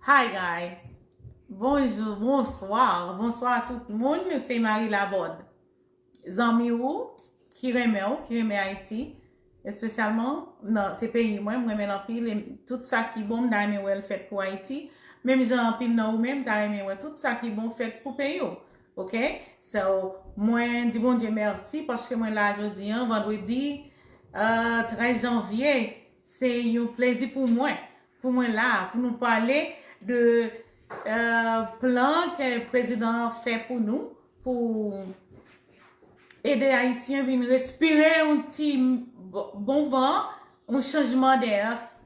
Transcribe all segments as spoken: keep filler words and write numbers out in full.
Hi guys. Bonjou, bonswa. Bonswa a tout moun. Se Marie Laborde. Zanmi ou ki renmen ou, ki renmen Ayiti. Espesyalman, nan, se peyi mwen, mwen renmen l anpil. E tout sa ki bon, m ta renmen wè l fèt pou Ayiti. Menm jan anpil nan ou menm, ta renmen wè tout sa ki bon fèt pou peyi w. Ok? So, mwen di Bondye mèsi paske mwen la jodi an, vandredi, euh, trèz janvye. Se yon plezi pou mwen, pou mwen la, pou nou pale de, euh, plan ke prezidan an fè pou nou, pou ede Ayisyen vin respire yon ti bo-, bon van, yon chanjman dè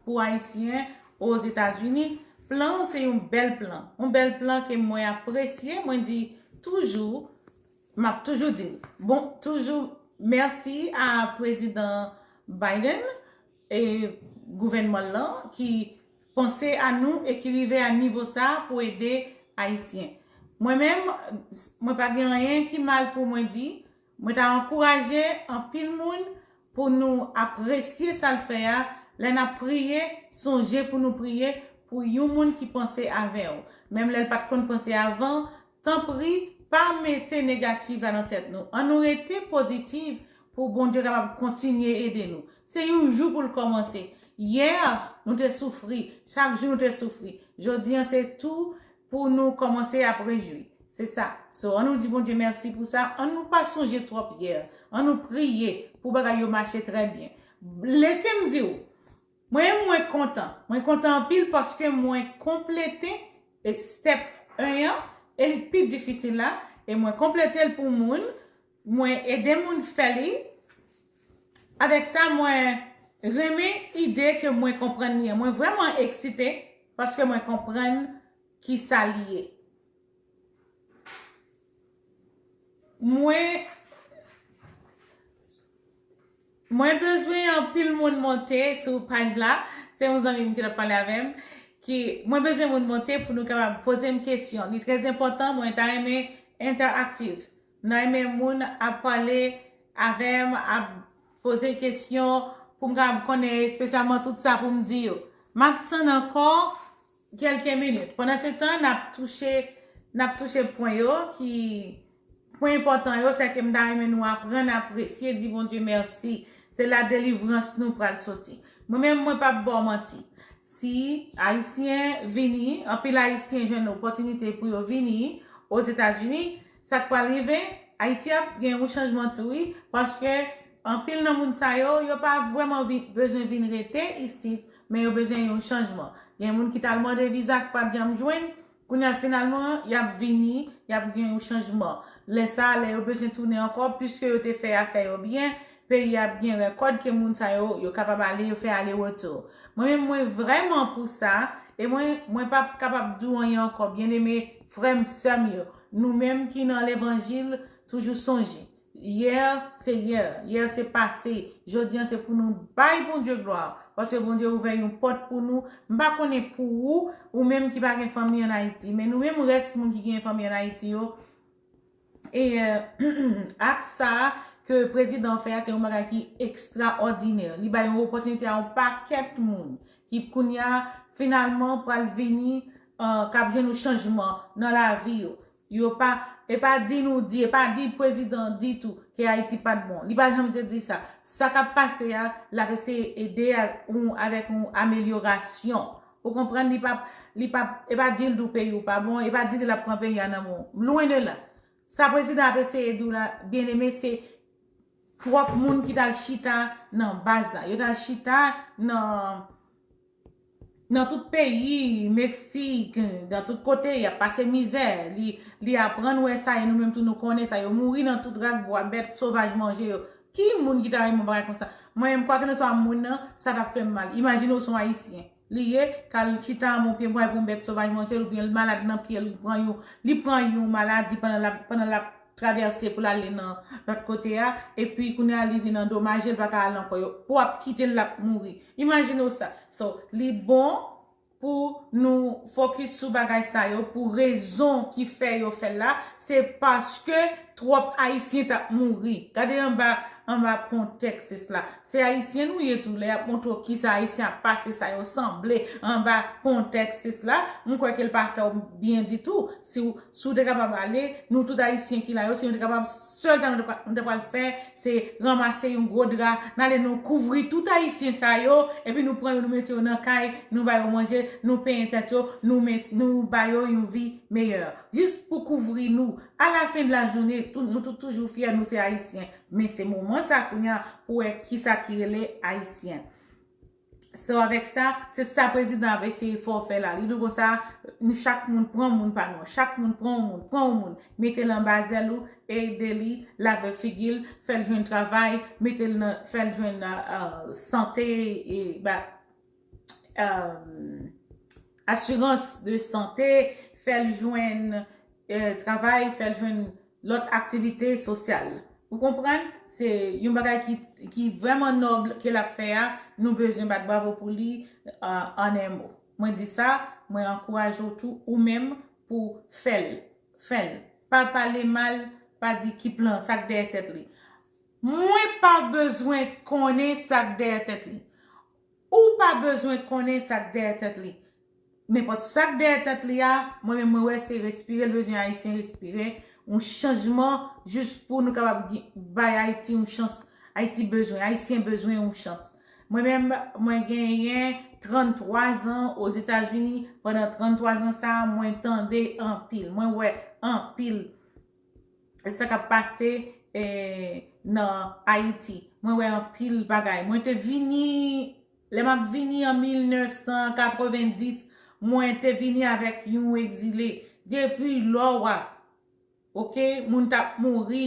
pou Ayisyen Ozetazini. Plan an se yon bèl plan, yon bèl plan ke mwen apresye, mwen di toujou, m ap toujou di l. Bon, toujou mèsi a prezidan Biden e gouvènman l lan ki panse a nou e ki rive a nivo sa pou ede Ayisyen. Mwen menm, mwen pa gen anyen ki mal pou mwen di. Mwen ta ankouraje anpil moun pou nou apresye sa l fè a. Lè n ap priye, sonje pou nou priye pou yon moun ki panse avè w. Menm lè l pa t konn panse avan, tanpri, pa mete negatif la nan tèt nou. An nou rete pozitif pou Bondye kapab kontinye ede nou. Se yon jou pou l kòmanse. Yè, nou te soufri. Chak jou nou te soufri. Jodi an, se tou pou nou kòmanse ap rejwi. Se sa. So, an nou di Bondye mèsi pou sa. An nou pa sonje twòp yè. An nou priye pou bagay yo mache trè byen. Lese m di w, mwen, mwen kontan. Mwen kontan anpil paske mwen konplete, e, step en an, e li pi difisil la, e mwen konplete l pou moun, mwen ede moun fè li. Avèk sa, mwen renmen ide ke mwen konprann li an. Mwen vrèman eksite paske mwen konprann ki sa li ye. Mwen, mwen bezwen anpil moun monte sou paj la. Se yon zanmi m ki t ap pale avè m. Ki, mwen bezwen moun monte pou nou kapab poze m kesyon. Li trè enpòtan, mwen ta renmen entèaktif. Mwen ta renmen moun ap pale avè m, ap poze kesyon pou m kapab konnen espesyalman tout sa pou m di yo. M ap tann ankò kèlke minit. Pandan se tan, n ap touche, n ap touche pwen yo ki, pwen enpòtan yo, se ke m ta renmen nou aprann apresye, di Bondye mèsi. Se la delivrans nou pral soti. Mwen menm, mwen p ap ba w manti. Si Ayisyen vini, anpil Ayisyen jwenn opòtinite pou yo vini Ozetazini, sa k pral rive, Ayiti ap gen yon chanjman tou, wi, paske anpil nan moun sa yo, yo pa vrèman vi-, bezwen vin rete isit, men yo bezwen yon chanjman. Gen moun ki t al mande viza ki pa t janm jwenn, kounye a finalman, y ap vini, y ap gen yon chanjman. Lè sa a, lè yo bezwen tounen ankò, piske yo te fè afè yo byen, peyi a ap gen rekòd ke moun sa yo, yo kapab ale, yo fè ale retou. Mwen menm, mwen vrèman pou sa, e mwen, mwen p ap kapab di w anyen ankò, byeneme frè m, sè m yo. Nou menm ki nan levanjil, toujou sonje. Yè, se yè. Yè, se pase. Jodi an, se pou nou bay Bondye glwa. Paske Bondye ouvè yon pòt pou nou. M pa konnen pou ou, ou menm ki pa gen fanmi ann Ayiti. Men nou menm, rès moun ki gen fanmi ann Ayiti yo, e, euh, ak sa ke prezidan an fè a, se yon bagay ki ekstraòdinè. Li bay yon opòtinite a yon pakèt moun ki kounye a, finalman, pral vini, euh, k ap jwenn yon chanjman nan lavi yo. Yo pa, e pa di nou di, e pa di prezidan di tou ke Ayiti pa t bon. Li pa janm te di sa. Sa k ap pase a, l ap eseye ede a, yon, avèk yon amelyorasyon. Ou konprann, li pa, li pa, e pa di l tou peyi w pa bon, e pa di l ap pran peyi a nan men w. Lwen de la. Sa prezidan ap eseye di w la, byeneme, se twòp moun ki t al chita nan baz la. Yo t al chita nan, nan tout peyi, Meksik, nan tout kote, y ap pase mizè. Li, li aprann wè sa, e nou menm tou nou konnen sa. Yo mouri nan tout rak bwa, bèt sovaj manje yo. Ki moun ki ta renmen yon bagay konsa? Mwen menm, kwakelanswa moun nan, sa t ap fè m mal. Imajine w se yon Ayisyen. Li ye, k al chita anba yon pye bwa epi yon bèt sovaj manje l, oubyen l malad nan pye l, li pran yon, li pran yon maladi pandan l ap, pandan l ap travèse pou l ale nan lòt kote a, epi kounye a li vin andomaje, l pa ka al ankò. Yo, pou ap kite l, l ap mouri. Imajine w sa. So, li bon pou nou fokis sou bagay sa yo, pou rezon ki fè yo fè l la, se paske twòp Ayisyen t ap mouri. Gade anba, anba pon Texas la. Se Ayisyen nou ye tou, lè y ap montre w kisa Ayisyen ap pase, sa yo sanble anba pon Texas la. M kwè ke l pa fè w byen ditou. Si w, si w te kapab ale, nou tout Ayisyen ki la yo, si nou te kapab, sèl sa nou te pral, nou te pral fè, se ranmase yon gwo dra, n ale nou kouvri tout Ayisyen sa yo, epi nou pran yo, nou mete yo nan kay, nou ba yo manje, nou penyen tèt yo, nou met, nou ba yo yon vi meyè. Jis pou kouvri nou. A la fen de la jounen, tou, nou tout toujou fyè, nou se Ayisyen. Men se moman sa kounye a pou wè kisa ki rele Ayisyen. So, avèk sa, se sa prezidan ap eseye fè w fè la. Li di w konsa, nou chak moun pran moun pa nou. Chak moun pran yon moun, pran yon moun. Mete l anba zèl ou, ede li, lave figi l, fè l jwenn travay, mete l nan, fè l jwenn, euh, sante, e, ba, euh, asirans de sante, fè l jwenn, euh, travay, fè l jwenn lòt aktivite sosyal. Ou konprann? Se yon bagay ki, ki vrèman nòb ke l ap fè a, nou bezwen bat bravo pou li, euh, an en mo. Mwen di sa, mwen ankouraje w tou, ou menm, pou fè l. Fè l. Pa pale mal, pa di ki plan, sa k dèyè tèt li. Mwen pa bezwen konnen sa k dèyè tèt li. Ou pa bezwen konnen sa k dèyè tèt li. Nenpòt sa k dèyè tèt li a, mwen menm mwen wè se respire l bezwen, Ayisyen respire. Yon chanjman jis pou nou kapab gen, bay Ayiti yon chans. Ayiti bezwen, Ayisyen bezwen yon chans. Mwen menm, mwen genyen tranntwa zan Ozetazini. Pandan tranntwa zan sa a, mwen tande anpil, mwen wè anpil sa k ap pase, eh, nan Ayiti. Mwen wè anpil bagay. Mwen te vini, lè m ap vini an mil nèf san katrevenndis, mwen te vini avèk yon egzile. Depi lò a, oke, moun t ap mouri,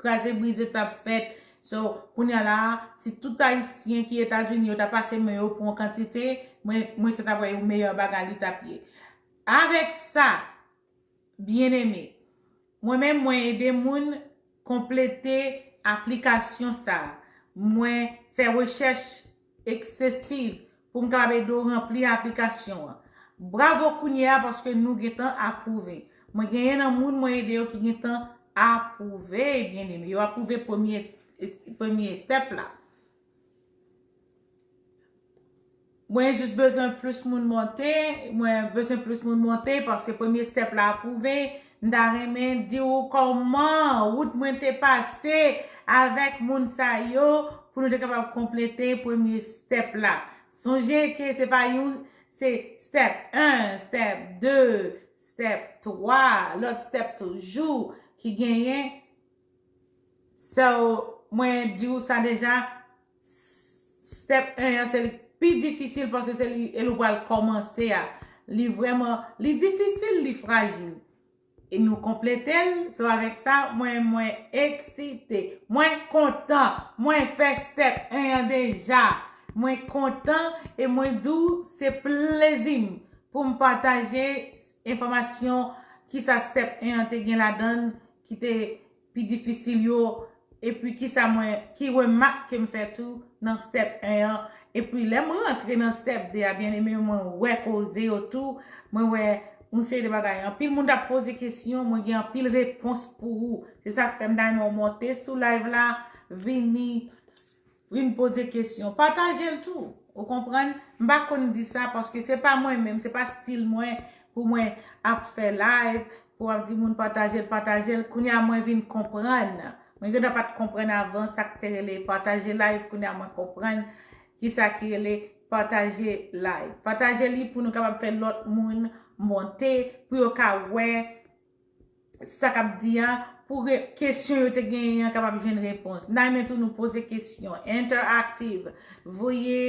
kraze brize t ap fèt. So, kounye a la, si tout Ayisyen ki Etazini yo ta pase men yo pou yon kantite, mwen, mwen se ta wè yon meyè bagay li t ap ye. Avèk sa, byeneme, mwen menm, mwen ede moun konplete aplikasyon sa a. Mwen fè rechèch eksesif pou m kapab ede w ranpli aplikasyon an. Bravo kounye a paske nou gentan apwouve. Mwen genyen nan moun mwen ede yo ki gentan apwouve, byeneme. Yo apwouve premye, premye step la. Mwen jis bezwen plis moun monte, mwen bezwen plis moun monte paske premye step la apwouve. M ta renmen di w kòman wout mwen te pase avèk moun sa yo pou nou te kapab konplete premye step la. Sonje ke se pa yon, se step en, step de, step twa, lòt step toujou ki genyen. So, mwen di w sa deja, step en an se li k pi difisil paske se li e l ou pral kòmanse a. Li vrèman, li difisil, li frajil. E nou konplete l, so avèk sa, mwen, mwen eksite, mwen kontan, mwen fè step en an deja. Mwen kontan e mwen di w se plezi m pou m pataje enfòmasyon kisa step en an te gen ladan l ki te pi difisil yo, epi kisa mwen, ki remak ke m fè tou nan step en an, epi lè m rantre nan step de a, byeneme, mwen wè koze yo tou, mwen wè yon seri de bagay. Anpil moun t ap poze kesyon, mwen gen anpil repons pou ou. Se sa k fè m ta renmen w monte sou live la, vini, vin poze kesyon. Pataje l tou. Ou konprann? M pa konn di sa paske se pa mwen menm, se pa stil mwen pou mwen ap fè live, pou ap di moun pataje l, pataje l. Kounye a mwen vin konprann. Mwen gentan pa t konprann avan sa k te rele pataje live, kounye a mwen konprann kisa ki rele pataje live. Pataje li pou nou kapab fè lòt moun monte, pou yo ka wè sa k ap di a, pou re-, kesyon yo te genyen an kapab jwenn repons. N a renmen tou nou poze kesyon, interaktiv, voye,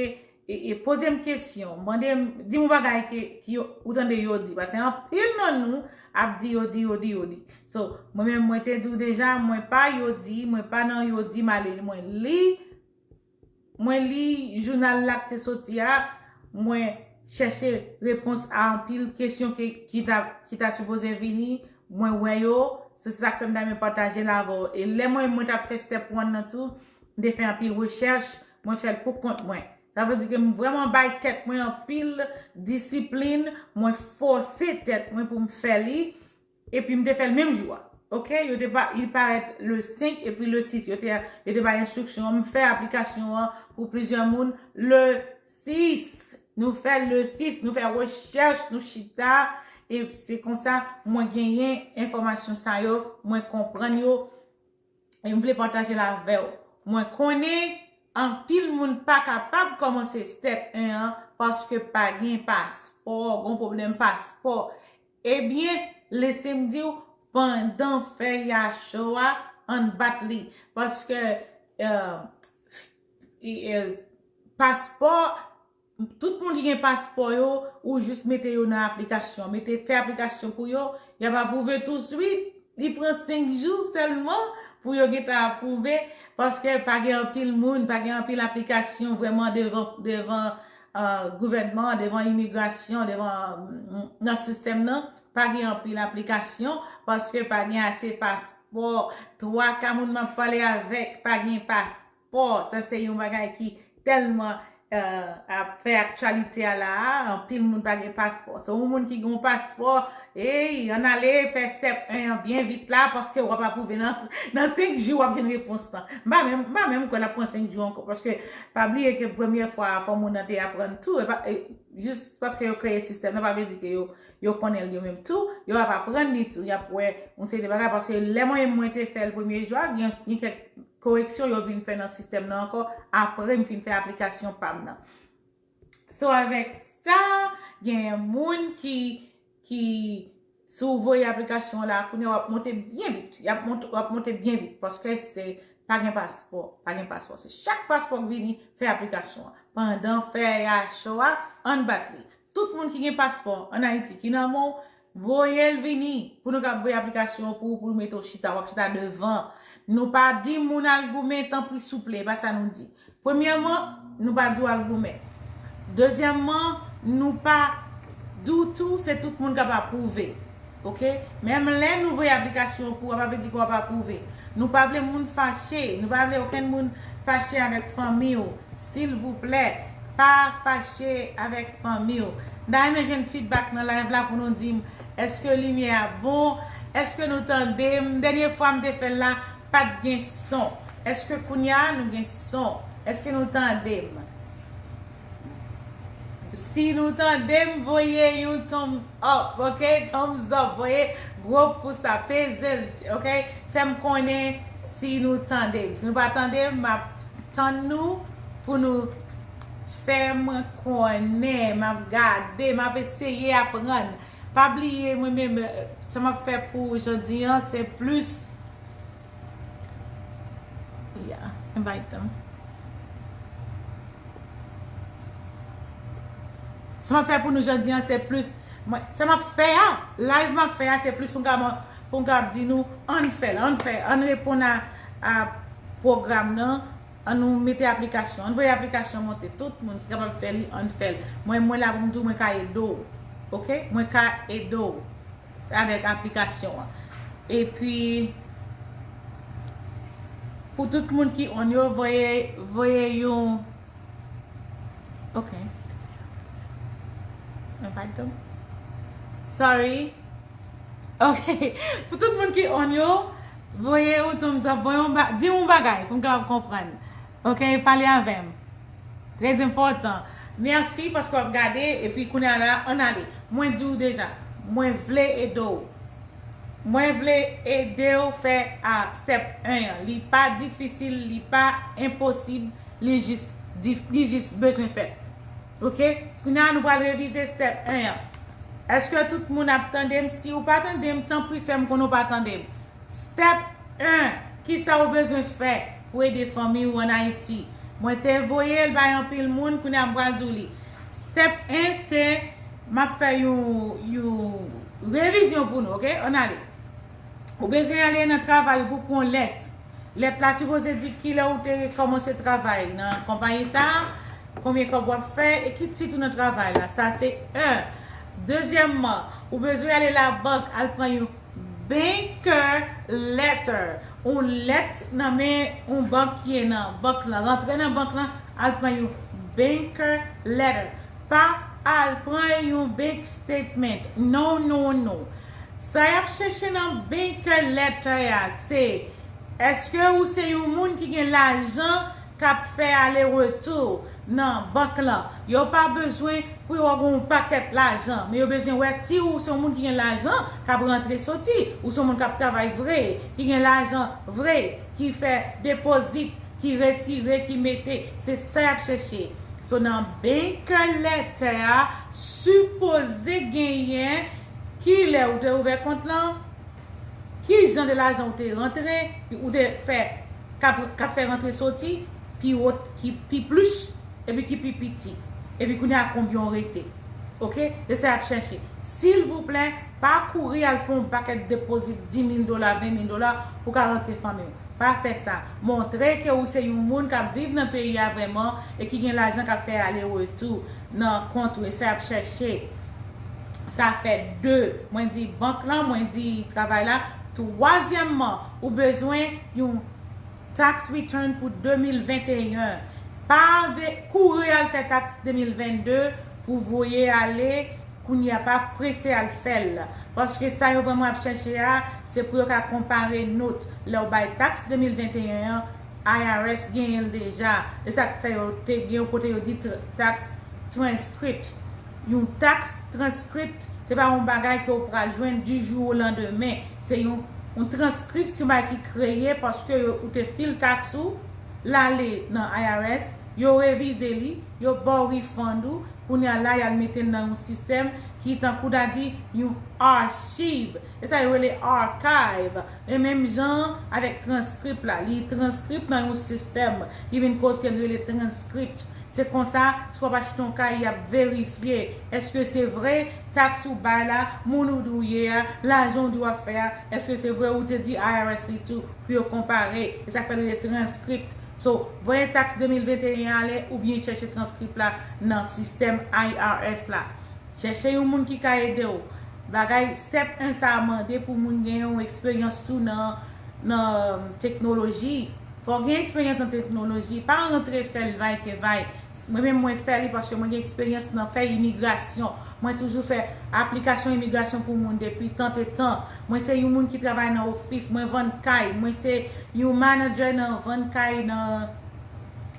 e, e, poze m kesyon, mande m, di m yon bagay ke, ki yo, ou tande yo di. Paske anpil nan nou ap di yo di, yo di, yo di. So, mwen menm, mwen te di w deja, mwen pa yo di, mwen pa nan yo di m ale, mwen li, mwen li jounal la k te soti a, mwen chèche repons a anpil kesyon ke, ki ta, ki ta sipoze vini, mwen wè yo, se sa k fè m ta renmen pataje l avè w. E lè mwen, mwen t ap fè step one nan tou, m te fè anpil rechèch, mwen fè l pou kont mwen. Sa vle di ke m vrèman bay tèt mwen anpil disiplin, mwen fòse tèt mwen pou m fè li, epi m te fè l menm jou a. Ok, yo te pa, li parèt le senk epi le sis. Yo te, yo te bay enstriksyon an. M fè aplikasyon an pou plizyè moun le sis. Nou fè le sis, nou fè rechèch, nou chita. E se konsa mwen genyen enfòmasyon sa yo, mwen konprann yo. E m vle pataje l avè w. Mwen konnen anpil moun pa kapab kòmanse step en an paske pa gen paspò, gon pwoblèm paspò. Ebyen, lese m di w, pandan fèy a cho a, ann bat li. Paske, eh, e, e, paspò, tout moun ki gen paspò yo, ou jis mete yo nan aplikasyon. Mete, fè aplikasyon pou yo, y ap apwouve touswit. Li pran senk jou sèlman pou yo gentan apwouve, paske pa gen anpil moun, pa gen anpil aplikasyon vrèman devan, devan, eh, gouvènman, devan imigrasyon, devan, mm, nan sistèm nan. Pa gen anpil aplikasyon, paske pa gen ase paspò. Twa ka moun m ap pale avèk pa gen paspò. Sa se yon bagay ki tèlman, eh, ap fè aktyalite a la a. Anpil moun pa gen paspò. So, yon moun ki gen yon paspò, ey, ann ale fè step en an byen vit la, paske w ap apwouve nan, nan senk jou w ap jwenn repons lan. M pa menm, m pa menm kwè l ap pran senk jou ankò, paske pa bliye ke premyè fwa a, fò moun nan te aprann tou, e pa, e, jis paske yo kreye sistèm nan, pa vle di ke yo, yo konnen l yo menm tou, yo ap aprann li tou, y ap wè yon seri de bagay, paske lè mwen, mwen te fè l premye jou a, gen, gen kèk koreksyon yo vin fè nan sistèm nan ankò, apre m fin fè aplikasyon pa m nan. So, avèk sa, gen moun ki, ki, si w voye aplikasyon la, kounye a w ap monte byen vit. Y ap monte, w ap monte byen vit, paske se pa gen paspò, pa gen paspò. Se chak paspò k vini, fè aplikasyon an. Pandan fèy a cho a, ann bat li. Tout moun ki gen paspò ann Ayiti ki nan men w, voye l vini pou nou kab voye aplikasyon pou, pou nou mete w chita, w ap chita devan. Nou pa di moun al goumen, tanpri souple, e pa sa nou di. Premyèman, nou pa di w al goumen. Dezyèmman, nou pa di w tou se tout moun k ap apwouve. Ok? Menm lè nou voye aplikasyon pou w, pa vle di ke w ap apwouve. Nou pa vle moun fache. Nou pa vle okenn moun fache avèk fanmi w. Silvouplè, pa fache avèk fanmi w. M ta renmen jwenn feedback nan live la pou nou di m, èske limyè a bon? Èske nou tande m? Dènye fwa m te fè l la, pa t gen son. Èske kounye a nou gen son? Èske nou tande m? Si nou tande m, voye yon thumbs up, ok? Thumbs up, voye gwo pous la, peze l, ok? Fè m konnen si nou tande m. Si nou pa tande m, m ap tann nou pou nou fè mwen konnen. M ap gade, m ap eseye aprann. Pa bliye, mwen menm, sa m ap fè pou jodi an, se plis Yeah, invite them. Sa m ap fè pou nou jodi an, se plis, mwen, sa m ap fè a, live m ap fè a, se plis pou m ka, pou m ka di nou, ann fè l, ann fè, ann reponn a, a pwogram nan, ann nou mete aplikasyon, ann voye aplikasyon monte, tout moun ki kapab fè li, ann fè l. Mwen, mwen la pou m di w, mwen ka ede w, ok? Mwen ka ede w avèk aplikasyon an. Epi, pou tout moun ki on yo, voye, voye yon, ok. Invite them. Sorry. Ok. Pou tout moun ki on yo, voye yon thumbs up, voye yon ba-, di yon bagay pou m kapab konprann. Ok, pale avè m. Trè enpòtan. Mèsi paske w ap gade, epi kounye a la, ann ale. Mwen di w deja, mwen vle ede w. Mwen vle ede w fè a step en an. Li pa difisil, li pa enposib, li jis dif-, li jis bezwen fèt. Ok? Kounye a, nou pral revize step en an. Èske tout moun ap tande m? Si w pa tande m, tanpri fè m konnen w pa tande m. Step en, kisa w bezwen fè pou ede fanmi w ann Ayiti? Mwen te voye l bay anpil moun, kounye a m pral di w li. Step en se, m ap fè yon, yon revizyon pou nou, ok? Ann ale. Ou bezwen ale nan travay ou pou pran lèt. Lèt la sipoze di kilè ou te kòmanse travay nan konpayi sa a, konbyen kòb w ap fè e ki tit ou nan travay la. Sa se en. Dezyèmman, ou bezwen ale labank al pran yon banker letter, yon lèt nan men yon bank ki ye nan bank lan, rantre nan bank lan, al pran yon banker letter. Pa al pran yon bank statement. Non, non, non. Sa y ap chèche nan banker letter a, se èske ou se yon moun ki gen lajan k ap fè ale retou nan bank lan. Yo pa bezwen pou yo wè yon pakèt lajan, men yo bezwen wè si ou se yon moun ki gen lajan k ap rantre soti, ou se yon moun k ap travay vre, ki gen lajan vre, ki fè depozit, ki retire, ki mete. Se sa y ap chèche. So nan banker letter a, sipoze genyen ki lè ou te ouvè kont lan, ki jan de lajan ou te rantre, ou te fè, k ap, k ap fè rantre soti, pi wot, ki pi plis, epi ki pi piti, epi kounye a konbyen w rete. Oke? Se sa y ap chèche. Silvouplè, pa kouri al fè yon pakèt depozit dis mil dola, ven mil dola pou ka rantre fanmi w. Pa fè sa. Montre ke ou se yon moun k ap viv nan peyi a vrèman e ki gen lajan k ap fè ale retou nan kont ou. E sa y ap chèche. Sa fè de. Mwen di bank lan, mwen di travay la. Twazyèmman, ou bezwen yon tax return pou de mil venteyen. Pa kouri al fè tax de mil vennde pou voye ale, kounye a pa prese al fè l. Paske sa yo vrèman ap chèche a, se pou yo ka konpare note. Lè w bay tax de mil venteyen an, I R S genyen l deja. E sa k fè yo te gen yon kote yo di tax transcript. Yon tax transcript, se pa yon bagay ke w pral jwenn di jou o landemen. Se yon, yon transcript, se yon bagay ki kreye paske ou te fil tax ou, l ale nan I R S, yo revize li, yo ba w refund ou, kounye a la, y al mete l nan yon sistèm ki tankou ta di yon achiv. E sa yo rele archive. E menm jan avèk transcript la, li transcript nan yon sistèm ki vin koz ke l rele transcript. Se konsa, si w ap achte yon kay, y ap verifye èske se vre, tax ou bay la, moun ou di w ye a, lajan ou di w ap fè a, èske se vre ou te di I R S li tou pou yo konpare. E sa k fè l rele transcript. So, voye tax de mil venteyen ale oubyen chèche transcript la nan sistèm I R S la. Chèche yon moun ki ka ede w. Bagay step en sa a mande pou moun gen yon eksperyans tou nan, nan teknoloji. Fò w gen eksperyans nan teknoloji. Pa rantre fè l vay ke vay. Mwen menm mwen fè li paske mwen gen eksperyans nan fè imigrasyon. Mwen toujou fè aplikasyon imigrasyon pou moun depi tan e tan. Mwen se yon moun ki travay nan ofis. Mwen vann kay. Mwen se yon manager nan vann kay nan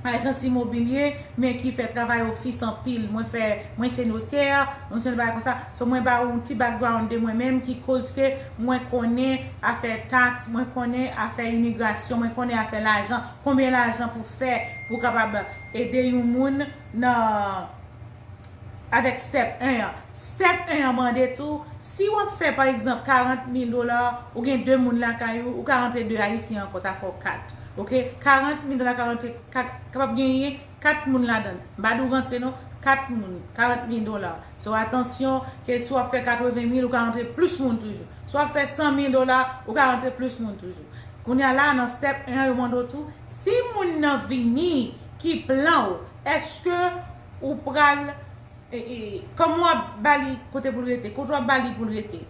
ajans imobilye, men ki fè travay ofis anpil. Mwen fè, mwen se notè, mwen se bagay konsa. So mwen ba ou yon ti background de mwen menm ki koz ke mwen konnen afè tax, mwen konnen afè imigrasyon, mwen konnen afè lajan, konbyen lajan pou fè pou kapab ede yon moun nan avèk step en an. Step en an mande tou, si w ap fè, pa egzanp, karant mil dola, ou gen de moun lakay ou, ou ka rantre de Ayisyen ankò, sa fè w kat. Oke? Karant mil dola ka rantre kat, kapab genyen kat moun ladan l. M pa di w rantre non, kat moun, karant mil dola. So, atansyon, ke si w ap fè katreven mil, ou ka rantre plis moun toujou. Si w ap fè san mil dola, ou ka rantre plis moun toujou. Kounye a la, nan step en an, yo mande w tou, si moun nan vini, ki plan w? Èske ou pral, e, e, kòman w ap ba li kote pou l rete? Kote w ap ba li pou l rete?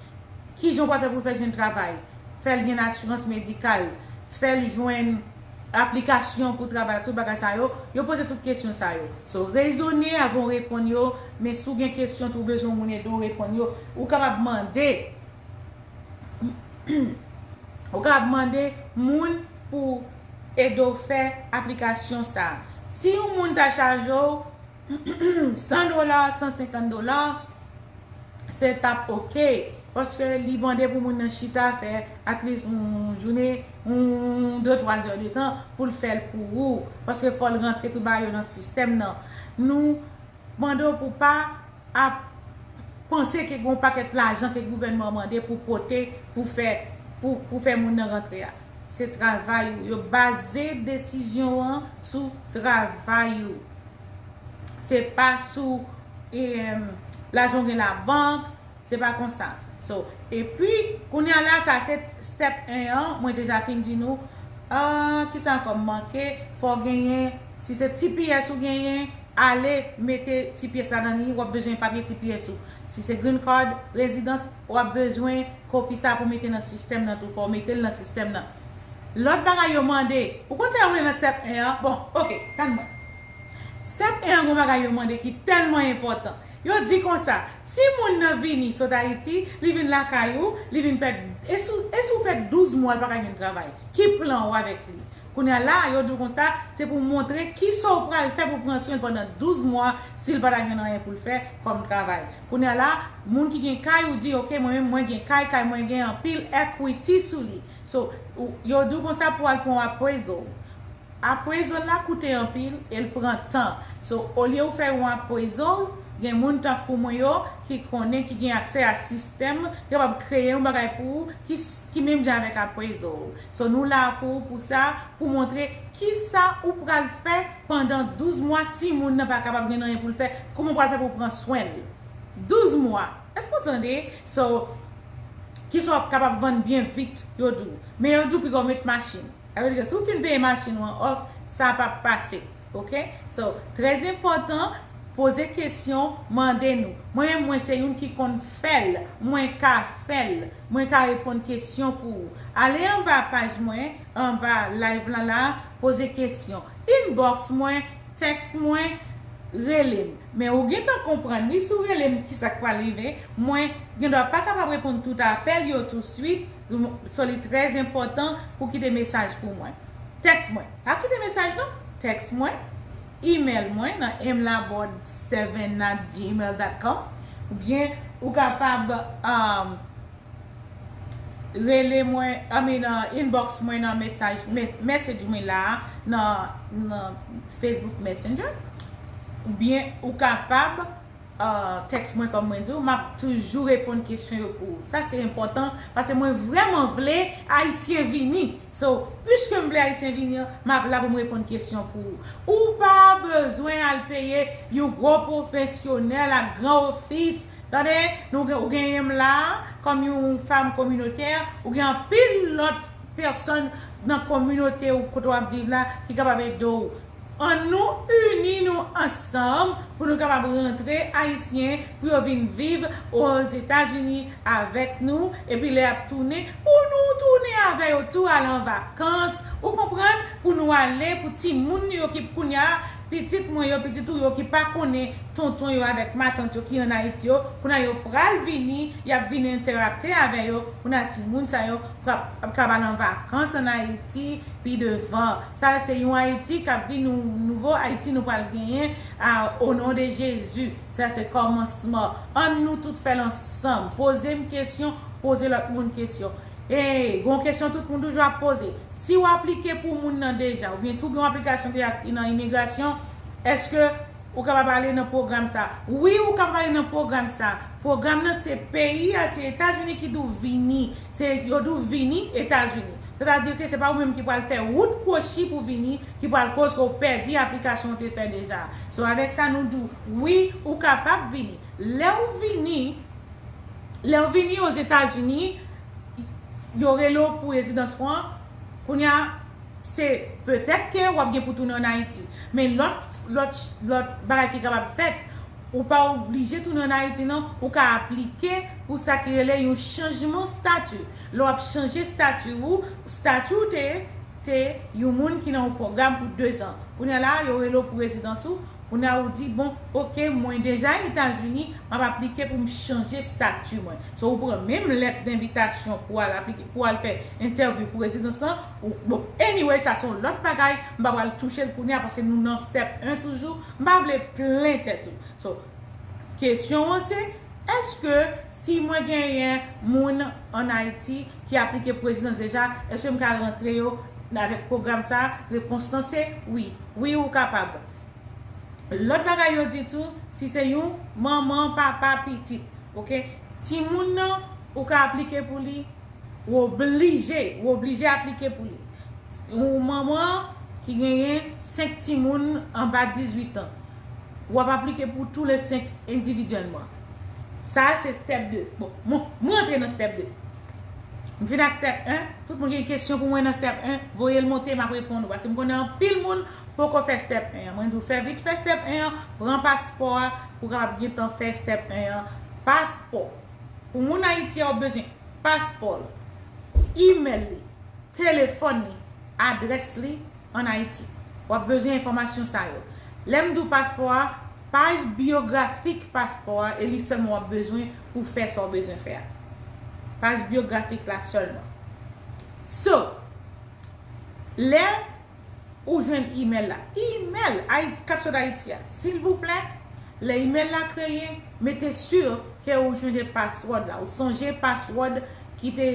Kijan w pral fè pou l fè jwenn travay? Fè l jwenn asirans medikal? Fè l jwenn aplikasyon pou travay? Tout bagay sa yo, yo poze tout kesyon sa yo. So, rezone avan w reponn yo, men si w gen kesyon tou, w bezwen moun ede w reponn yo, ou kapab mande, ou kapab mande moun pou ede w fè aplikasyon sa a. Si yon moun ta chaje w san dola, san senkant dola, se t ap oke. Paske li mande pou moun nan chita fè at least yon jounen, yon de twa zè de tan pou l fè l pou ou. Paske fò l rantre tout bagay yo nan sistèm nan. Nou mande w pou pa ap panse ke gen yon pakèt lajan ke gouvènman an mande pou pote, pou fè, pou, pou fè moun nan rantre a. Se travay ou. Yo baze desizyon an sou travay ou. Se pa sou, em, lajan w gen labank, se pa konsa. So, epi, kounye a la, sa se step en an, mwen deja fin di nou, ah, kisa ankò m manke, fò w genyen, si se T P S ou genyen, ale mete T P S ladan li, w ap bezwen papye T P S ou. Si se green card, rezidans, w ap bezwen kopi sa pou mete nan sistèm nan tou, fò w mete l nan sistèm nan. Lòt bagay yo mande, ou konn sa yo rele nan step en an? Bon, oke, tann mwen. Step en an gon bagay yo mande ki tèlman enpòtan. Yo di konsa, si moun nan vini sot Ayiti, li vin lakay ou, li vin fè, e si w fè douz mwa l pa ka jwenn travay, ki plan w avèk li? Kounye a la, yo di w konsa, se pou montre kisa w pral fè pou pran swen l pandan douz mwa si l pa ta jwenn anyen pou l fè kòm travay. Kounye a la, moun ki gen kay, ou di, ok, mwen menm, mwen gen kay, kay mwen gen anpil equity sou li. So, yo di w konsa pou al pran appraisal. Appraisal la koute anpil e l pran tan. So, olye ou fè yon appraisal, gen moun tankou mwen yo ki konnen, ki gen aksè a sistèm, ki kapab kreye yon bagay pou ou ki, ki menm jan avèk appraisal. So, nou la pou, pou sa, pou montre kisa ou pral fè pandan douz mwa si moun nan pa kapab gen anyen pou l fè, kòman ou pral fè pou pran swen l. Douz mwa. Èske w tande? So, kisa w ap kapab vann byen vit, yo di w. Men yo di w piga w met machin. Sa vle di ke si w fin peye machin ou an off, sa p ap pase. Ok? So, trè enpòtan, poze kesyon, mande nou. Mwen menm, mwen se youn ki konn fè l, mwen ka fè l, mwen ka reponn kesyon pou ou. Ale anba paj mwen, anba live lan la, poze kesyon. Inbox mwen, tèks mwen, rele m. Men ou gentan konprann li, si w rele m, kisa k pral rive. Mwen gendwa pa kapab reponn tout apèl yo touswit, so li trè enpòtan pou kite mesaj pou mwen. Tèks mwen. Pa kite mesaj non. Tèks mwen, email mwen nan m laborde seven at gmail dot com, oubyen ou kapab, um, rele mwen, I mean, uh, inbox mwen nan mesaj, me-, message mwen la, nan, nan Facebook Messenger, oubyen ou kapab, uh, tèks mwen, kòm mwen di w, m ap toujou reponn kesyon yo pou ou. Sa se enpòtan, paske mwen vrèman vle Ayisyen vini. So, piske m vle Ayisyen vini an, m ap la pou m reponn kesyon pou ou. Ou pa bezwen al peye yon gwo pwofesyonèl ak gran ofis. Tande, nou gen, ou genyen m la kòm yon fanm kominotè, ou gen anpil lòt pèsòn nan kominote ou kote w ap viv la ki kapab ede w. Ann nou ini nou ansanm pou nou kapab rantre Ayisyen pou yo vin viv Ozetazini avèk nou, epi lè y ap tounen, pou nou tounen avè yo tou, al an vakans, ou konprann, pou nou ale, pou timoun yo ki kounye a, pitit mwen yo, pitit ou yo ki pa konnen tonton yo avèk matant yo ki ann Ayiti yo, kounye a yo pral vini, y ap vin entèrakte avè yo, kounye a timoun sa yo pral, ap kapab al an vakans ann Ayiti pi devan. Sa se yon Ayiti k ap vin, yon nouvo Ayiti nou pral genyen, a, o non de Jezi. Sa se kòmansman. Ann nou tout fè l ansanm. Poze m kesyon, poze lòt moun kesyon. E, gon kesyon tout moun toujou ap poze. Si w aplike pou moun nan deja, oubyen si w gen yon aplikasyon ki nan imigrasyon, èske ou kapab ale nan pwogram sa? Wi, ou kapab ale nan pwogram sa. Pwogram nan se peyi a, se Etazini ki di w vini. Se, yo di w vini Etazini. Sètadi ke se pa ou menm ki pral fè wout kwochi pou vini, ki pral koz ke w pèdi aplikasyon w te fè deja. So, avèk sa, nou di w, wi, ou kapab vini. Lè w vini, lè w vini Ozetazini, yo rele w pou rezidans ou an. Kounye a, se petèt ke w ap gen pou tounen ann Ayiti. Men lòt, lòt, lòt bagay ki kapab fèt, ou pa oblije tounen ann Ayiti non, ou ka aplike pou sa ki rele yon chanjman stati. Lè w ap chanje stati ou, stati ou te, te yon moun ki nan yon pwogram pou dezan. Kounye a la, yo rele w pou rezidans ou, kounye a ou di, bon, ok, mwen deja Etazini, m ap aplike pou m chanje stati mwen. So, ou pran menm lèt denvitasyon pou al aplike, pou al fè entèvyou pou rezidans lan. Ou, bon, anyway, sa se yon lòt bagay, m pa pral touche l kounye a paske nou nan step en toujou, m pa vle plen tèt ou. So, kesyon an se, èske si mwen genyen moun ann Ayiti ki aplike pou rezidans deja, èske m ka rantre yo avèk pwogram sa? Repons lan se wi. Wi, ou kapab. Lòt bagay yo di tou, si se yon manman, papa, pitit, ok? Timoun nan, ou ka aplike pou li, ou oblije, ou oblije aplike pou li. Yon manman ki genyen senk timoun anba dizuit an, w ap aplike pou tou le senk endividyèlman. Sa a se step de. Bon, mwen, mwen antre nan step de. M fin ak step en, tout moun gen kesyon pou mwen nan step en, voye l monte, m ap reponn ou. Paske m konnen anpil moun poko fè step en an. Mwen di w fè vit fè step en an, pran paspò a, pou w kapab gen tan fè step en an. Paspò. Pou moun Ayiti a, w ap bezwen paspò l, imèl li, telefòn li, adrès li ann Ayiti. W ap bezwen enfòmasyon sa yo. Lè m di w paspò a, Paj byografik paspò a, e li sèlman w ap bezwen pou fè sa w bezwen fè a. Paj byografik la sèlman. So, lè ou jwenn imèl la, imèl k ap sot Ayiti a, silvouplè, lè imèl la kreye, mete si ke ou chanje password la, ou sonje password ki te,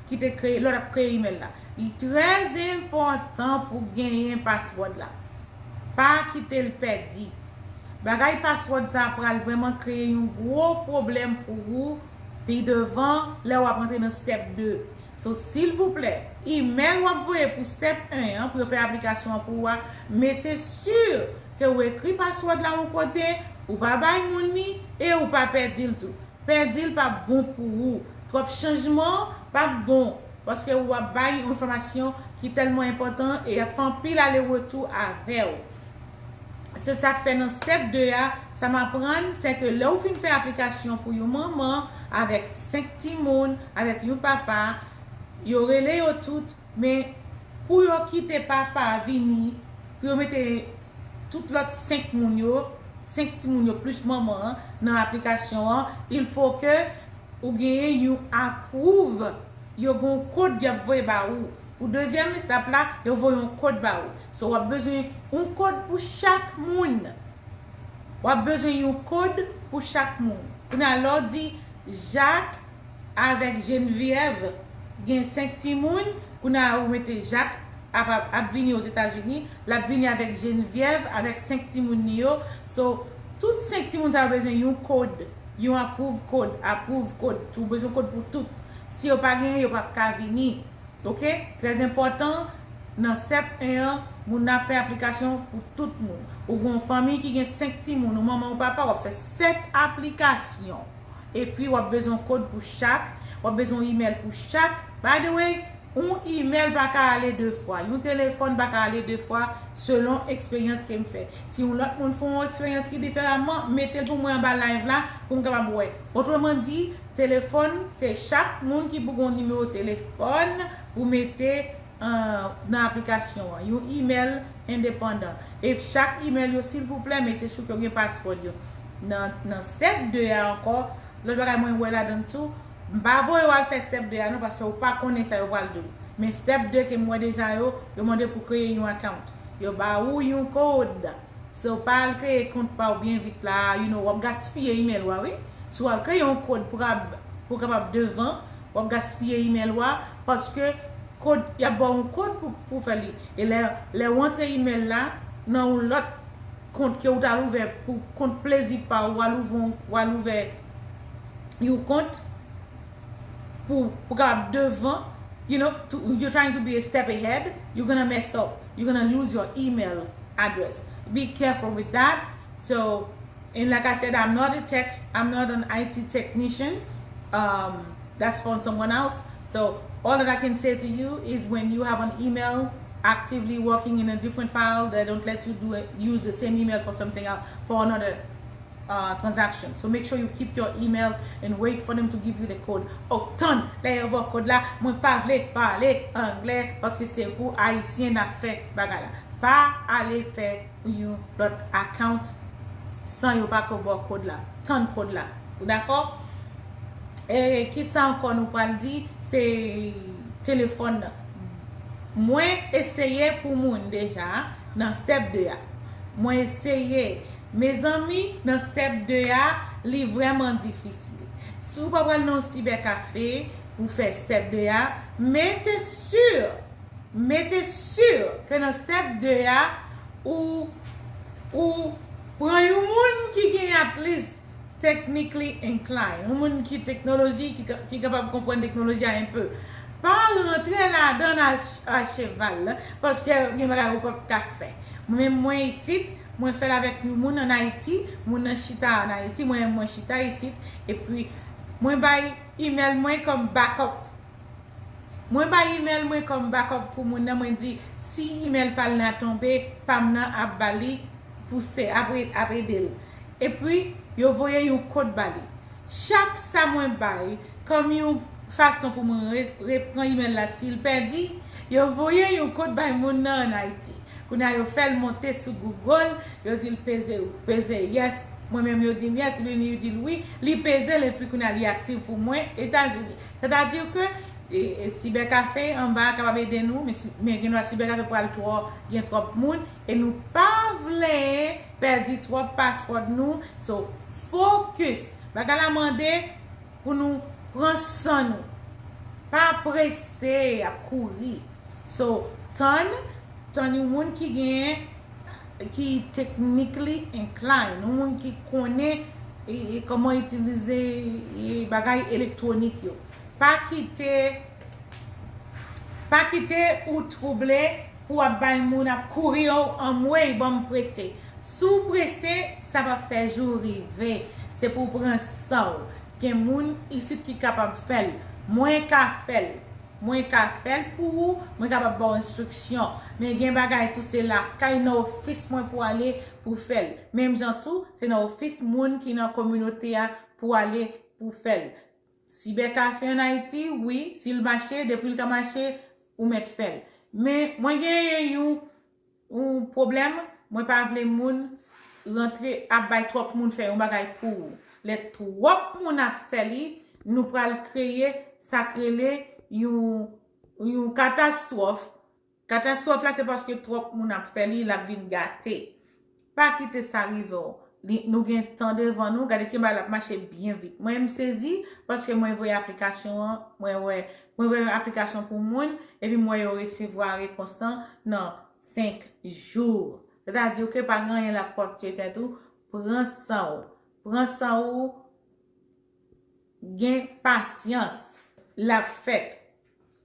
ki te kreye, lè w t ap kreye imèl la. Li trè enpòtan pou genyen password la. Pa kite l pèdi. Bagay password sa pral vrèman kreye yon gwo pwoblèm pou ou pi devan lè w ap rantre nan step de. So, silvouplè, imèl w ap voye pou step en an, pou yo fè aplikasyon an pou ou a, mete si ke ou ekri password la yon kote, ou pa bay moun li, e ou pa pèdi l tou. Pèdi l p ap bon pou ou. Twòp chanjman p ap bon, paske w ap bay yon enfòmasyon ki tèlman enpòtan e y ap fè anpil ale retou avè w. Se sa k fè nan step de a, sa m aprann, se ke lè w fin fè aplikasyon pou yon manman avèk senk timoun, avèk yon papa, yo rele yo tout, men pou yo kite papa vini, pou yo mete tout lòt senk moun yo, senk timoun yo plis manman an nan aplikasyon an, il faut que ou genyen yon approve, yo gen yon kòd y ap voye ba ou. Pou dezyèm etap la, yo voye yon kòd ba ou. So, w ap bezwen yon kòd pou chak moun. W ap bezwen yon kòd pou chak moun. Kounye a, lè w di Jacques avèk Geneviève gen senk timoun, kounye a, ou mete Jacques ap, ap, ap vini Ozetazini, l ap vini avèk Geneviève, avèk senk timoun li yo. So, tout senk timoun sa yo bezwen yon kòd, yon approve code, approve code. Ou bezwen kòd pou tout. Si yo pa genyen, yo p ap ka vini. Oke? Trè enpòtan, nan step en an, moun nan ap fè aplikasyon pou tout moun. Ou gen yon fanmi ki gen senk timoun, ou manman, ou papa, w ap fè sèt aplikasyon. Epi, w ap bezwen kòd pou chak, w ap bezwen imèl pou chak. By the way, yon imèl pa ka ale de fwa, yon telefòn pa ka ale de fwa, selon eksperyans ke m fè. Si yon lòt moun fè yon eksperyans ki diferaman, mete l pou mwen anba live la, pou m kapab wè. Otreman di, telefòn, se chak moun ki pou gen yon nimewo telefòn pou mete, uh, nan aplikasyon an. Yon imèl endepandan. E chak imèl yo, silvouplè, mete si ke gen password yo. Nan, nan step de a ankò, lòt bagay mwen wè ladan tou, m pa voye w al fè step de a non, paske ou pa konnen sa yo pral di w. Men step de ke m wè deja yo, yo mande pou kreye yon account. Yo ba ou yon kòd. So, pa al kreye kont pa w byen vit la, you know, w ap gaspiye imèl ou a, wi. Si w al kreye yon kòd pou kab-, pou kapab devan, w ap gaspiye imèl ou a, paske kòd, y ap ba w yon kòd pou, pou fè li. E lè, lè w antre imèl la, nan yon lòt kont ke ou t al ouvè pou kont plezi pa w, w al ouvè, w al ouvè yon kont, pou, pou kapab devan, you know, to, you're trying to be a step ahead, you're gonna mess up. You're gonna lose your email address. Be careful with that. So, and like I said, I'm not a tech, I'm not an I T technician. Um, that's from someone else. So, all that I can say to you is when you have an email actively working in a different file, they don't let you do it, use the same email for something else, for another uh, transaction. So make sure you keep your email and wait for them to give you the code. Oh, tann, lè yo ba w kòd la, mwen pa vle pale anglè paske se pou Ayisyen n ap fè bagay la. Pa ale fè yon lòt account san yo pa ko ba w kòd la. Tann kòd la. Ou dakò? E kisa ankò nou pral di? Se telefòn nan. Mwen eseye pou moun deja nan step de a. Mwen eseye. Mezanmi, nan step de a, li vrèman difisil. Si w pa pral nan yon sibèkafe pou fè step de a, mete si, mete si ke nan step de a, ou, ou pran yon moun ki gen at least technically inclined, yon moun ki teknoloji, ki, ka- ki kapab konprann teknoloji a enpe. Pa rantre ladan a, a cheval, paske gen bagay ou p ap ka fè. Mwen menm, mwen isit, mwen fè l avèk yon moun ann Ayiti, moun nan chita ann Ayiti, mwen menm mwen chita isit, epi mwen bay email mwen kòm backup. Mwen bay email mwen kòm backup pou moun nan, mwen di, si email pa l nan tonbe, pa m nan ap ba li pou se, ap re-, ap ede l. Epi, yo voye yon kòd ba li. Chak sa mwen bay, kòm yon fason pou mwen re-, repran email la si l pèdi, yo voye yon kòd bay moun nan ann Ayiti. Kounye a yo fè l monte sou Google, yo di l peze, peze yes. Mwen menm yo di m yes, li, li di l wi. Li peze l epi kounye a li aktif pou mwen Etazini. Sètadi ke e, e, sibèkafe anba a kapab ede nou, men, si, men gen dwa sibèkafe pral twò, gen twòp moun, e nou pa vle pèdi twòp password nou. So, focus. Bagay la mande pou nou pran san nou. Pa prese ap kouri. So, tann, tann yon moun ki gen, ki technically inclined, yon moun ki konnen e, e, kòman itilize e, bagay elektwonik yo. Pa kite, pa kite ou twouble pou w ap bay moun ap kouri, oh, anmwey, ban m prese. Si w prese, sa p ap fè jou rive. Se pou w pran san w. Gen moun isit ki kapab fè l. Mwen ka fè l. Mwen ka fè l pou ou, mwen kapab ba w enstriksyon. Men gen bagay tou se lakay nan ofis mwen pou ale pou fè l. Menm jan tou, se nan ofis moun ki nan kominote a pou ale pou fè l. Sibèkafe ann Ayiti, wi, si l mache, depi l ka mache, ou mèt fè l. Men mwen genyen yon yon pwoblèm, mwen pa vle moun rantre ap bay twòp moun fè yon bagay pou ou. Lè twòp moun ap fè li, nou pral kreye sa k rele yon, yon katastwòf. Katastwòf la, se paske twòp moun ap fè li, l ap vin gate. Pa kite sa rive w. Li, nou gen tan devan nou, gade kijan bagay la ap mache byen vit. Mwen, m sezi, paske mwen voye aplikasyon an, mwen wè, mwen voye aplikasyon pou moun, epi m wè yo resevwa repons lan nan senk jou. Sètadi ke pa gen anyen l ap pòte tèt ou, pran san w. Pran san w, gen pasyans, l ap fèt.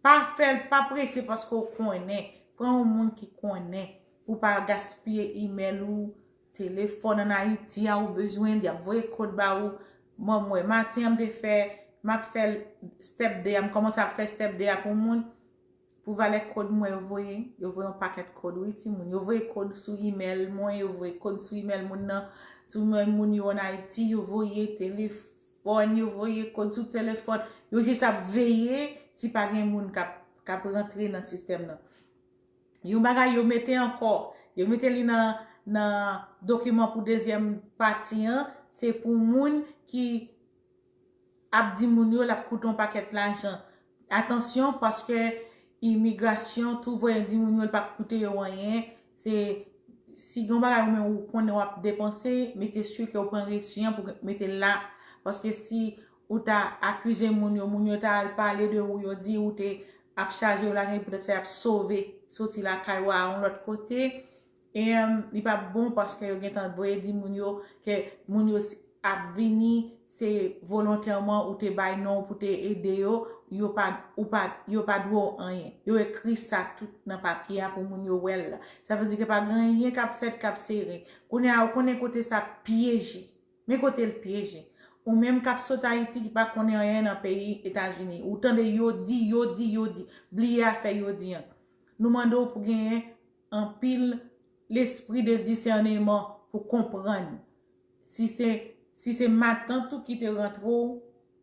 Pa fè l, pa prese paske w konnen. Pran yon moun ki konnen pou w pa gaspiye imèl ou, telefòn ann Ayiti a ou bezwen, y ap voye kòd ba ou. Mwen, mwen, maten an m te fè, m ap fè l step de a, m kòmanse ap fè step de a pou moun. Pou valè kòd mwen yo voye, yo voye yon pakèt kòd wi timoun. Yo voye kòd sou imèl mwen, yo voye kòd sou imèl moun nan, sou imèl moun yo ann Ayiti, yo voye telefòn, yo voye kòd sou telefòn. Yo jis ap veye si pa gen moun k ap, k ap rantre nan sistèm nan. Yon bagay yo mete ankò, yo mete li nan, nan dokiman pou dezyèm pati an, se pou moun ki ap di moun yo l ap koute yon pakèt lajan. Atansyon, paske imigrasyon tou voye di moun yo l p ap koute yo anyen. Se, si gen yon bagay ou menm ou konnen w ap depanse, mete si ke w pran resi an pou mete l la. Paske si ou ta akize moun yo, moun yo ta al pale de ou, yo di ou te ap chaje yo lajan, epi poutèt sa y ap sove soti lakay ou a yon lòt kote. E, em, li p ap bon paske yo gentan voye di moun yo ke moun yo s-, ap vini, se volontèman ou te bay non ou pou te ede yo, yo pa, ou pa, yo pa dwe w anyen. Yo ekri sa tout nan papye a pou moun yo wè l la. Sa vle di ke pa gen anyen k ap fèt k ap sere. Kounye a, ou konnen kote sa pyeje. Men kote l pyeje. Ou menm k ap sot Ayiti ki pa konnen anyen nan peyi Etazini. Ou tande yo di, yo di, yo di. Bliye afè yo di an. Nou mande w pou genyen anpil lespri de disèneman pou konprann. Si se, si se matant ou ki te rantre w,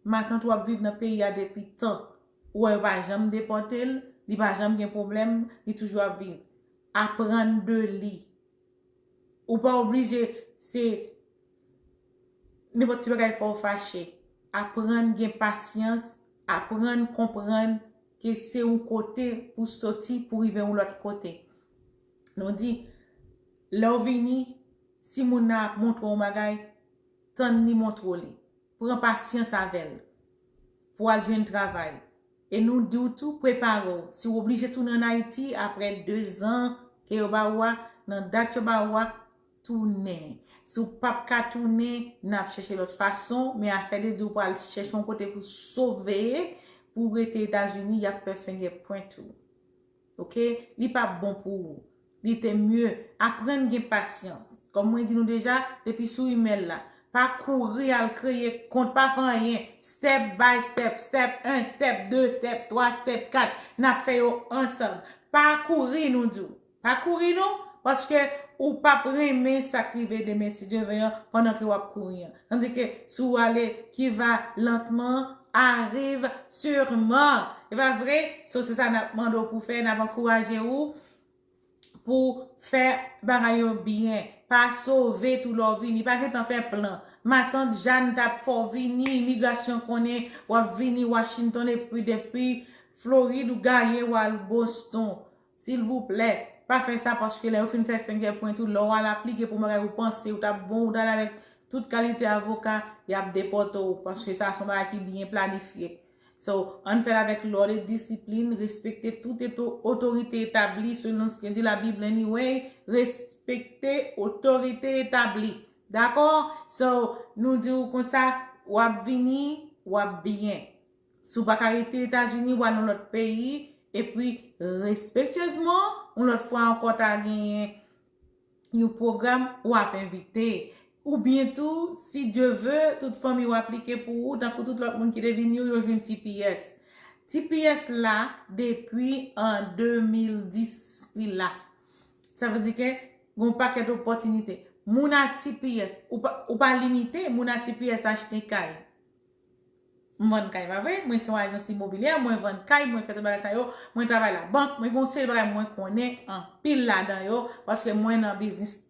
matant ou ap viv nan peyi a depi tan. Ou wè yo pa janm depòte l, li pa janm gen pwoblèm, li toujou ap viv. Aprann de li. Ou pa oblije se nenpòt ti bagay fè w fache. Aprann gen pasyans, aprann konprann ke se yon kote pou soti, pou rive yon lòt kote. Nou di, lè w vini, si moun nan ap montre w yon bagay, tann li montre w li. Pran pasyans avè l pou w al jwenn travay. E nou di w tou, prepare w. Si w oblije tounen ann Ayiti apre de zan ke yo ba ou a, nan dat yo ba ou a, tounen. Si w p ap ka tounen, n ap chèche lòt fason, men afè de di w pral chèche yon kote pou sove, pou w rete Etazini, y ap fè fingerprint ou. Oke? Li p ap bon pou ou. Li te mye. Aprann gen pasyans. Kòm mwen di nou deja, depi sou imèl la, pa kouri al kreye kont, pa fè anyen. Step by step, step en, step de, step twa, step kat. N ap fè yo ansanm. Pa kouri, nou di w. Pa kouri non, paske ou p ap renmen sa k rive demen, si Dye vle an, pandan ke w ap kouri an. Tandis que si w ale qui va lentement arrive sûrement. E pa vre? So, se sa n ap mande w pou fè, n ap ankouraje ou. pou fè bagay yo byen. Pa sove tou lè w vini, pa gentan fè plan. Matant Jàn t ap fè w vini, imigrasyon konnen w ap vini Washington epi depi Florid ou gaye w al Boston. Silvouplè, pa fè sa paske lè yo fin fè fingerprint ou, lè w al aplike pou bagay ou panse ou t ap bon, ou t al avèk tout kalite avoka, y ap depòte w paske sa se yon bagay ki byen planifye. So, ann fè l avèk lòd e disiplin, respekte tout eto- otorite etabli selon sa di Labib anyway, respekte otorite etabli. Dakò? So, nou di w konsa, w ap vini, w ap byen. Si w pa ka rete Etazini, w al nan lòt peyi, epi respektyezman, yon lòt fwa ankò ta genyen yon pwogram, w ap envite. Oubyen tou, si Dye ve, tout fanmi w aplike pou ou, tankou tout lòt moun ki te vini yo, yo jwenn T P S. T P S la, depi an de mil dis, li la. Sa vle di ke gen yon pakèt opòtinite. Moun a T P S, ou pa, ou pa limite, moun a T P S achte kay. M vann kay, pa vre? Mwen se yon ajans imobilyè, mwen vann kay, mwen fè tout bagay sa yo, mwen travay labank, mwen gen yon seri bagay mwen konnen anpil ladan yo, paske mwen nan biznis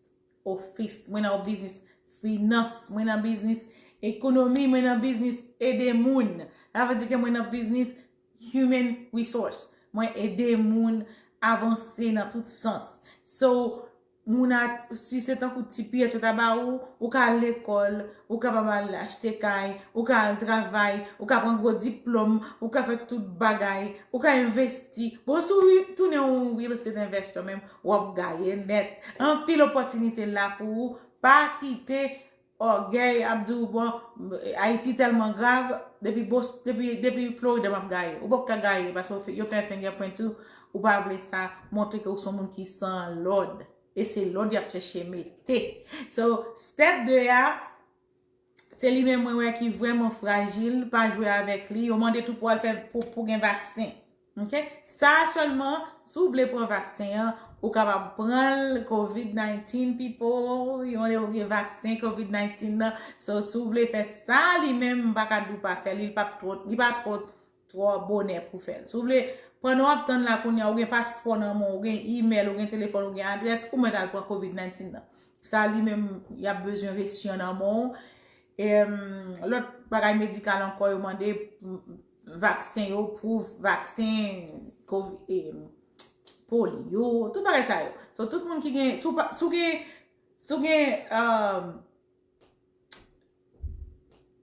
ofis, mwen nan biznis finans, mwen nan biznis ekonomi, mwen nan biznis ede moun. Sa vle di ke mwen nan biznis human resource. Mwen ede moun avanse nan tout sans. So, moun a, si se tankou T P S yo ta ba ou, ou ka al lekòl, ou kapab al achte kay, ou ka al travay, ou ka pran gwo diplòm, ou ka fè tout bagay, ou ka envesti. Bon, si w tounen yon real estate investor menm, w ap gaye nèt. Anpil opòtinite la pou ou. Pa kite ògèy ap di w, bon, Ayiti tèlman grav, depi Bos-, depi, depi Florida m ap gaye. Ou pap ka gaye, paske yo fè, yo fè fingerprint ou, ou pa vle sa, montre ke ou se yon moun ki san lòd. E se lòd y ap chèche mete. So, step de a, se li menm mwen wè ki vrèman frajil, pa jwe avèk li. Yo mande tou pou al fè, pou, pou gen vaksen. Ok? Sa sèlman, si w vle pran vaksen an, ou kapab pran l, covid nineteen people, yo mande w gen vaksen covid nineteen nan. So, si w vle fè sa, li menm, m pa ka di w pa fè l, li p ap twò, li pa twò, twò bonè pou fè l. Si w vle, pandan w ap tann la kounye a, ou gen paspò nan men w, ou gen imèl, ou gen telefòn, ou gen adrès, ou mèt al pran covid nineteen nan. Sa, li menm, y ap bezwen resi an nan men w. Em, lòt bagay medikal ankò, yo mande, m, vaksen yo, pwouv vaksen, kovi-, em, polio, tout bagay sa yo. So, tout moun ki gen, si w pa, si w gen, si w gen, um,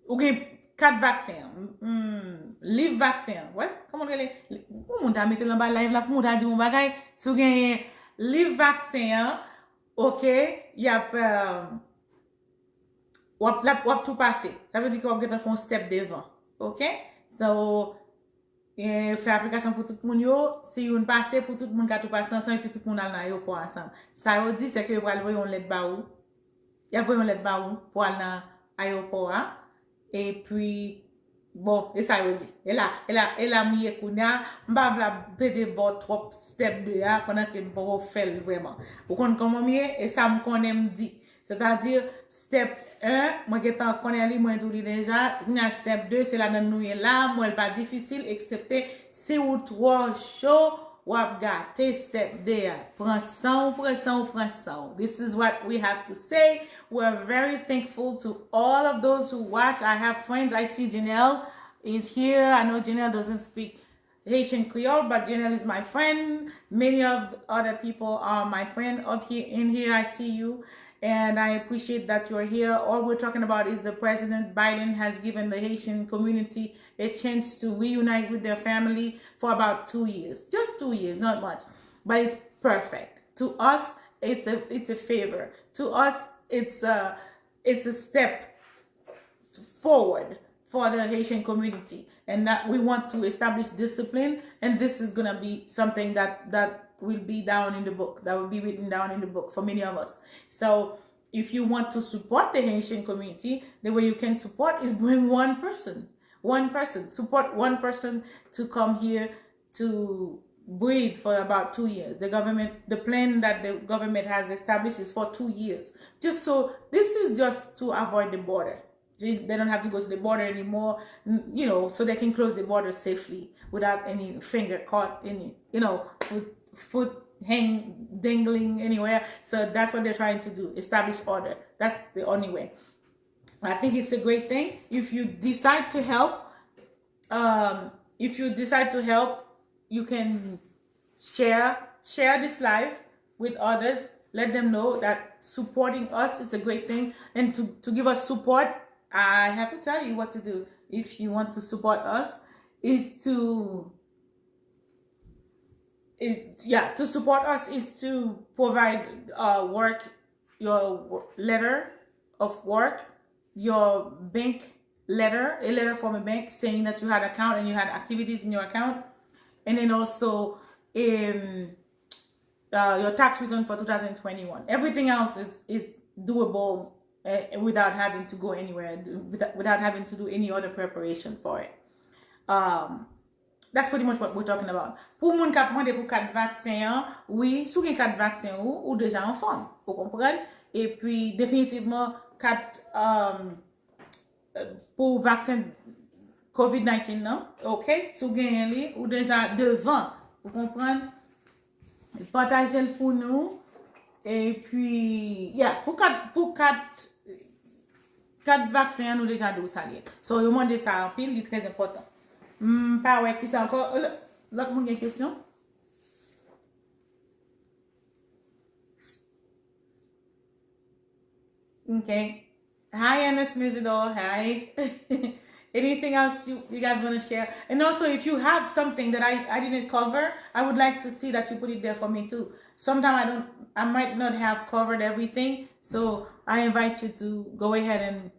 ou gen kat vaksen an, mm, liv vaksen an, wè, kòman l rele? Pou moun ta mete l anba live la, pou moun ta di yon bagay, si w gen liv vaksen an, ok, y ap, um, w ap, l ap, w ap tou pase. Sa vle di ke w ap gentan fè yon step devan. Ok? So, e, fè aplikasyon pou tout moun yo. Si youn pase, pou tout moun ka tou pase ansanm, epi tout moun al nan ayewopò ansanm. Sa yo di, se ke yo pral voye yon lèt ba ou. Y ap voye yon lèt ba ou pou al nan ayewopò a. Epi, bon, e sa yo di. E la, e la, e la m ye kounye a. M pa vle ap pede ba w twòp step de a, pandan ke m poko fè l vrèman. Ou konn kòman m ye? E sa m konnen m di. Sètadi, step en, mwen gentan konnen li, mwen di w li deja. Kounye a step de, se ladan nou ye la, m wè l pa difisil, eksepte si w twò cho, w ap gate step de a. Pran san w, pran san w, pran san w. This is what we have to say. We're very thankful to all of those who watch. I have friends. I see Janelle is here. I know Janelle doesn't speak Haitian Creole, but Janelle is my friend. Many of the other people are my friend up here, in here. I see you, and I appreciate that you're here. All we're talking about is the President Biden has given the Haitian community a chance to reunite with their family for about two years. Just two years, not much. But it's perfect. To us, it's a, it's a favor. To us, it's a, it's a step forward for the Haitian community, and that we want to establish discipline, and this is going to be something that, that will be down in the book, that will be written down in the book for many of us. So if you want to support the Haitian community, the way you can support is bring one person, one person, support one person to come here to breathe for about two years. The government, the plan that the government has established is for two years. Just so, this is just to avoid the border. They, they don't have to go to the border anymore, n-, you know, so they can close the border safely without any finger caught, any, you know, foot, foot, hang dangling anywhere. So that's what they're trying to do, establish order. That's the only way. I think it's a great thing. If you decide to help, um, if you decide to help, you can share share this live with others. Let them know that supporting us is a great thing, and to, to give us support, I have to tell you what to do. If you want to support us, is to it, yeah, to support us is to provide uh, work, your letter of work, your bank letter, a letter from a bank saying that you had account and you had activities in your account, and then also um, uh, your tax return for two thousand twenty-one. Everything else is is doable uh, without having to go anywhere, without, without having to do any other preparation for it. Um, that's pretty much what we're talking about. Pou moun k ap mande pou kat vaksen an, wi, si w gen kat vaksen ou, ou deja anfòm, ou konprann? Epi definitivman kat um, pou vaksen covid nineteen nan, ok? Si w genyen li, ou deja devan, ou konprann? Pataje l pou nou. Epi, yeah, pou kat pou kat kat vaksen an, nou deja di w sa l ye. So yo mande sa anpil, li trè enpòtan. M pa wè kisa ankò. Lòt moun gen kesyon? Ok. Hi, Ernest Mizidor. Hi. Anything else you, you guys want to share? And also, if you have something that I, I didn't cover, I would like to see that you put it there for me too. Sometimes I don't, I might not have covered everything, so I invite you to go ahead and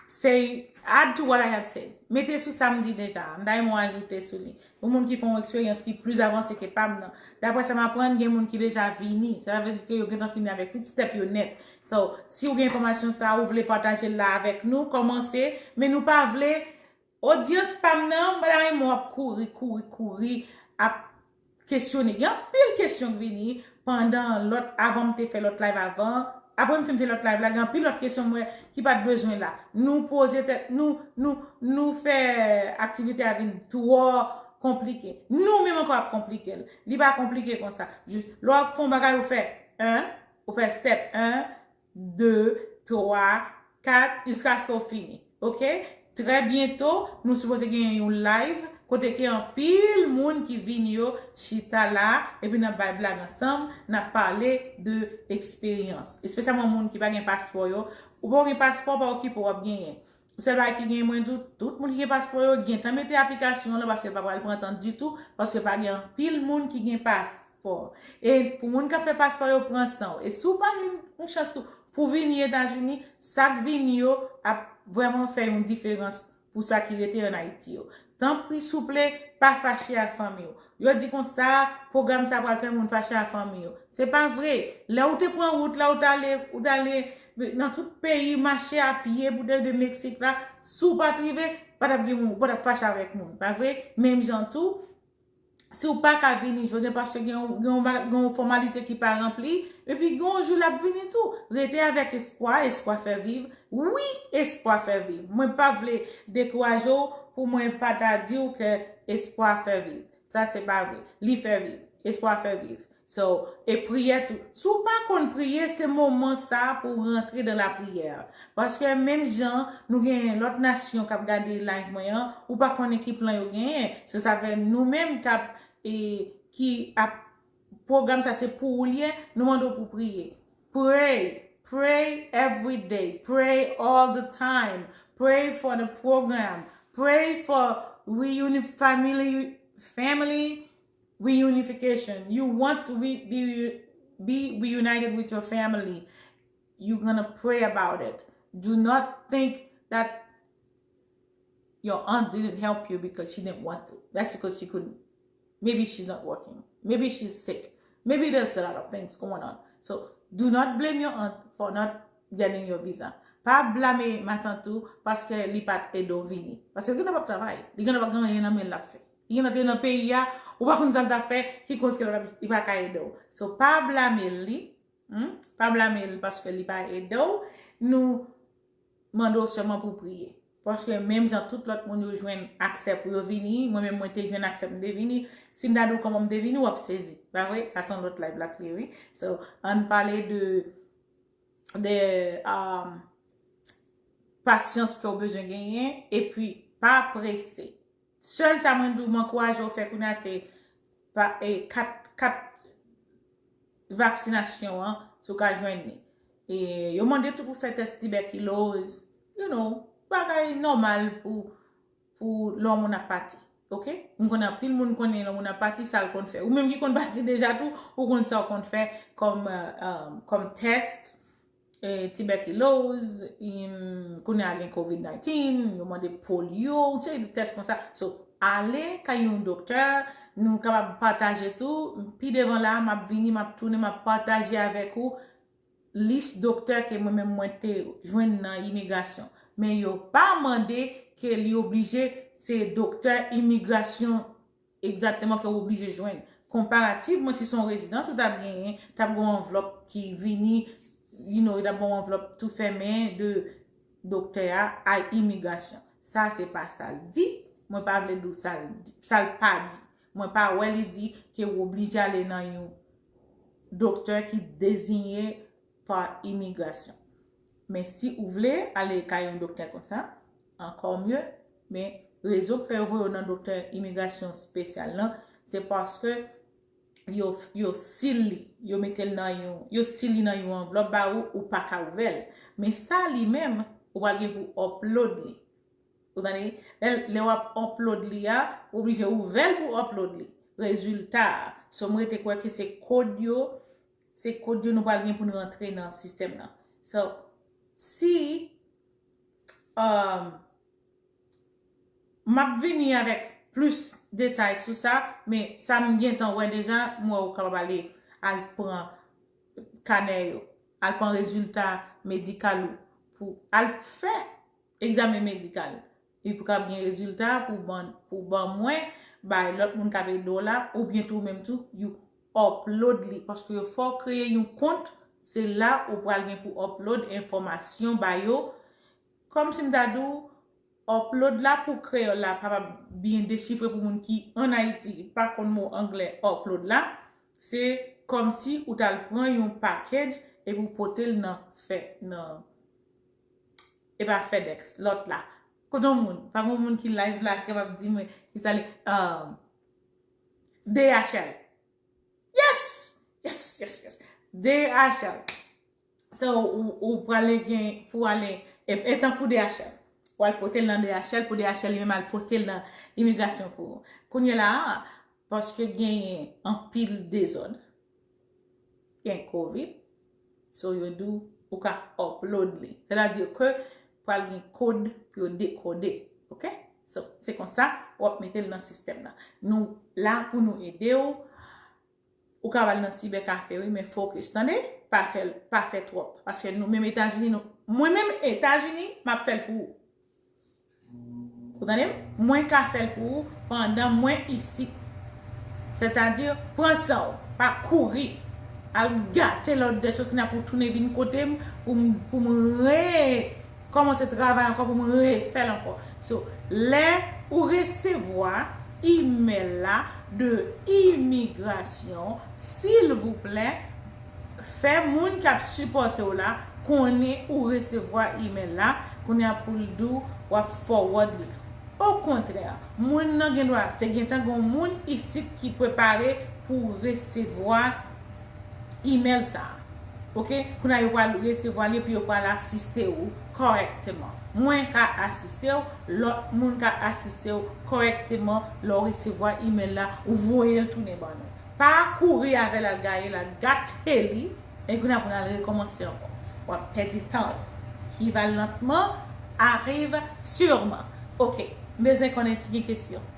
say, add to what I have said. Mete sou sa m di deja. M ta renmen w ajoute sou li. Pou moun ki fè yon eksperyans ki plis avanse ke pa m nan. Daprè sa m aprann, gen moun ki deja vini. Sa vle di ke yo gentan fini avèk tout step yo nèt. So, si w gen enfòmasyon sa, ou vle pataje l la avèk nou, kòmanse, men nou pa vle odyans pa m nan, m ta renmen w ap kouri, kouri, kouri, ap kesyone. Gen anpil kesyon k vini pandan lòt, avan m te fè lòt live avan. Apre m fin fè lòt live la, gen anpil lòt kesyon m wè ki pa t bezwen la. Nou poze tèt, nou, nou, nou fè aktivite a vin twò konplike. Nou menm ankò ap konplike l. Li pa konplike konsa. Jis, lè w ap fè yon bagay, ou fè en, ou fè step en, de, twa, kat, jiskaske w fini. Ok? Trè byento, nou sipoze genyen yon live kote ke anpil moun ki vini yo chita la, epi n ap bay blag ansanm, n ap pale de eksperyans. Espesyalman moun ki pa gen paspò yo. Ou pa gen paspò, pa okipe w, w ap genyen. Sèl bagay ki gen, mwen di w, tout moun ki gen paspò yo gentan mete aplikasyon an lan, paske l pa pral pran tan ditou, paske pa gen anpil moun ki gen paspò. E pou moun k ap fè paspò yo, pran san w. E si w pa gen yon chans tou pou vini Etazini, sa k vini yo ap vrèman fè yon diferans pou sa ki rete ann Ayiti yo. Tanpri, souple, pa fache ak fanmi w. Yo di konsa, pwogram sa pral fè moun fache ak fanmi yo. Se pa vre. Lè ou te pran wout la, ou t ale, ou t ale nan tout peyi, mache a pye pou te rive Meksik la, si w pa t rive, pa t ap gen moun, ou pa t ap fache avèk moun. Pa vre? Menm jan tou, si w pa ka vini jodi a paske gen yon, gen yon, ba- gen yon fòmalite ki pa ranpli, epi gen yon jou l ap vini tou. Rete avèk espwa, espwa fè viv. Wi, espwa fè viv. Mwen pa vle dekouraje w pou mwen pa ta di w ke espwa fè viv. Sa se pa vre. Li fè viv. Espwa fè viv. So, e priyè tou. Si w pa konn priye, se moman sa pou w rantre dan lapriyè. Paske menm jan nou gen lòt nasyon k ap gade live mwen an, ou pa konnen ki plan yo genyen. Se sa fè nou menm k ap, e, ki ap pwogram sa se pou ou l ye, nou mande w pou priye. Pray, pray every day, pray all the time, pray for the program, pray for reuni family family reunification. You want to re- be re- be reunited with your family. You're gonna pray about it. Do not think that your aunt didn't help you because she didn't want to. That's because she couldn't. Maybe she's not working. Maybe she's sick. Maybe there's a lot of things going on. So do not blame your aunt for not getting your visa. Pa blame matant ou paske li pa t ede w vini. Paske li genlè p ap travay. Li genlè p ap gen anyen nan men l l ap fè. Li genlè te nan peyi a, ou pa konn sa l t ap fè, ki koz ke li pa ka ede w. So, pa blame li. Hmm? Pa blame li paske li pa ede w. Nou mande w sèlman pou w priye. Paske menm jan tout lòt moun yo jwenn aksè pou yo vini, mwen menm mwen te jwenn aksè pou m te vini. Si m ta di w kòman m te vini, w ap sezi. Pa vre? Sa se yon lòt live l ap ye, wi. So, ann pale de, de um, pasyans ke w bezwen genyen, epi pa prese. Sèl sa mwen di w, m ankouraje w fè kounye a, se pa, e, kat, kat vaksinasyon an, si w ka jwenn li. E, yo mande tou pou fè tès tibèkiloz, you know, bagay nòmal pou, pou lè yon moun ap pati. Oke? M konnen anpil moun konnen lè yon moun ap pati, sa l konn fè. Ou menm ki konn pati deja tou, ou konn sa w konn fè kòm, um, kòm tès, e, tibèkiloz, im, kounye a gen covid nineteen, yo mande polyo, yon seri de tès konsa. So, ale kay yon doktè, nou kapab pataje tou. Pi devan la, m ap vini, m ap tounen, m ap pataje avèk ou lis doktè ke mwen menm mwen te jwenn nan imigrasyon. Men yo pa mande ke li oblije se doktè imigrasyon egzakteman ke w oblije jwenn. Konparativman, si se yon rezidans ou t ap genyen, t ap gen yon anvlòp ki vini, you know, t ap gen yon anvlòp tou fèmen de doktè a a imigrasyon. Sa se pa sa l di, mwen pa vle di w sa l di, sa l pa di. Mwen pa wè li di ke w oblije ale nan yon doktè ki deziye pa imigrasyon. Men si ou vle ale kay yon doktè konsa, ankò mye, men rezon k fè yo voye w nan doktè imigrasyon espesyal lan, se paske yo, yo sil li, yo mete l nan yon, yo sil li nan yon anvlòp ba ou, ou pa ka ouvè l. Men sa li menm, ou pral gen pou upload li. Ou tande? Lè, lè w ap upload li a, ou oblije ouvè l pou upload li. Rezilta a. So, m rete kwè ke se kòd yo, se kòd yo nou pral gen pou n rantre nan sistèm nan. So, si, um, m ap vini avèk plis detay sou sa, men sa m gentan wè deja, m wè ou kapab ale al pran kanè yo, al pran rezilta medikal ou pou al fè egzamen medikal. Epi pou kab gen rezilta pou ban, pou ban mwen, bay lòt moun k ap ede w la, oubyen tou ou menm tou, you upload li. Paske yo fè w kreye yon kont, se la ou pral gen pou upload enfòmasyon ba yo. Kòmsi m ta di w, upload la pou kreyòl la kapab byen dechifre pou moun ki ann Ayiti, ki pa konn mo anglè upload la, se kòmsi ou t al pran yon package epi w pote l nan fè, nan, e pa FedEx, lòt la. Kote yon moun, pa gen yon moun ki live la ki kapab di mwen ki sa li, um, D H L. Yes! Yes, yes, yes. D H L. So, ou, ou prale gen pou ale, e, e tankou D H L. Ou al pote l nan D H L, pou D H L li menm al pote l nan imigrasyon pou ou. Kounye la a, paske genyen anpil dezòd, gen covid, so yo di w ou ka upload li. Sètadi ke pral gen kòd pou yo dekode. Oke? So, se konsa, w ap mete l nan sistèm nan. Nou la pou nou ede w. Ou ka al nan sibè kafe, wi, men focus, tande? Pa fè, pa fè twòp. Paske nou menm Etazini, nou, mwen menm Etazini, m ap fè l pou ou. Ou tande m? Mwen ka fè l pou ou pandan mwen isit. Sètadi, pran san w, pa kouri. Al gate lòt de sou ki nan pou tounen vin kote m, pou m, pou m re, kòmanse travay ankò, pou m refè l ankò. So, lè ou resevwa imèl la de imigrasyon, silvouplè, fè moun k ap sipòte w la konnen ou resevwa imèl la, kounye a pou l di w w ap forward li. Okontrè, moun nan gen dwa te gentan gen yon moun isit ki prepare pou resevwa imèl sa a. Oke? Kounye a yo pral resevwa li epi yo pral asiste w kòrèkteman. Mwen ka asiste w, lòt moun ka asiste w kòrèkteman lè w resevwa imèl la, ou voye l tounen ban nou. Pa kouri avè l al gaye l, al gate li, e kounye a pou n al rekòmanse ankò. W ap pèdi tan w. Qui va lentement arrive sûrement. Ok, m bezwen konnen si gen kesyon.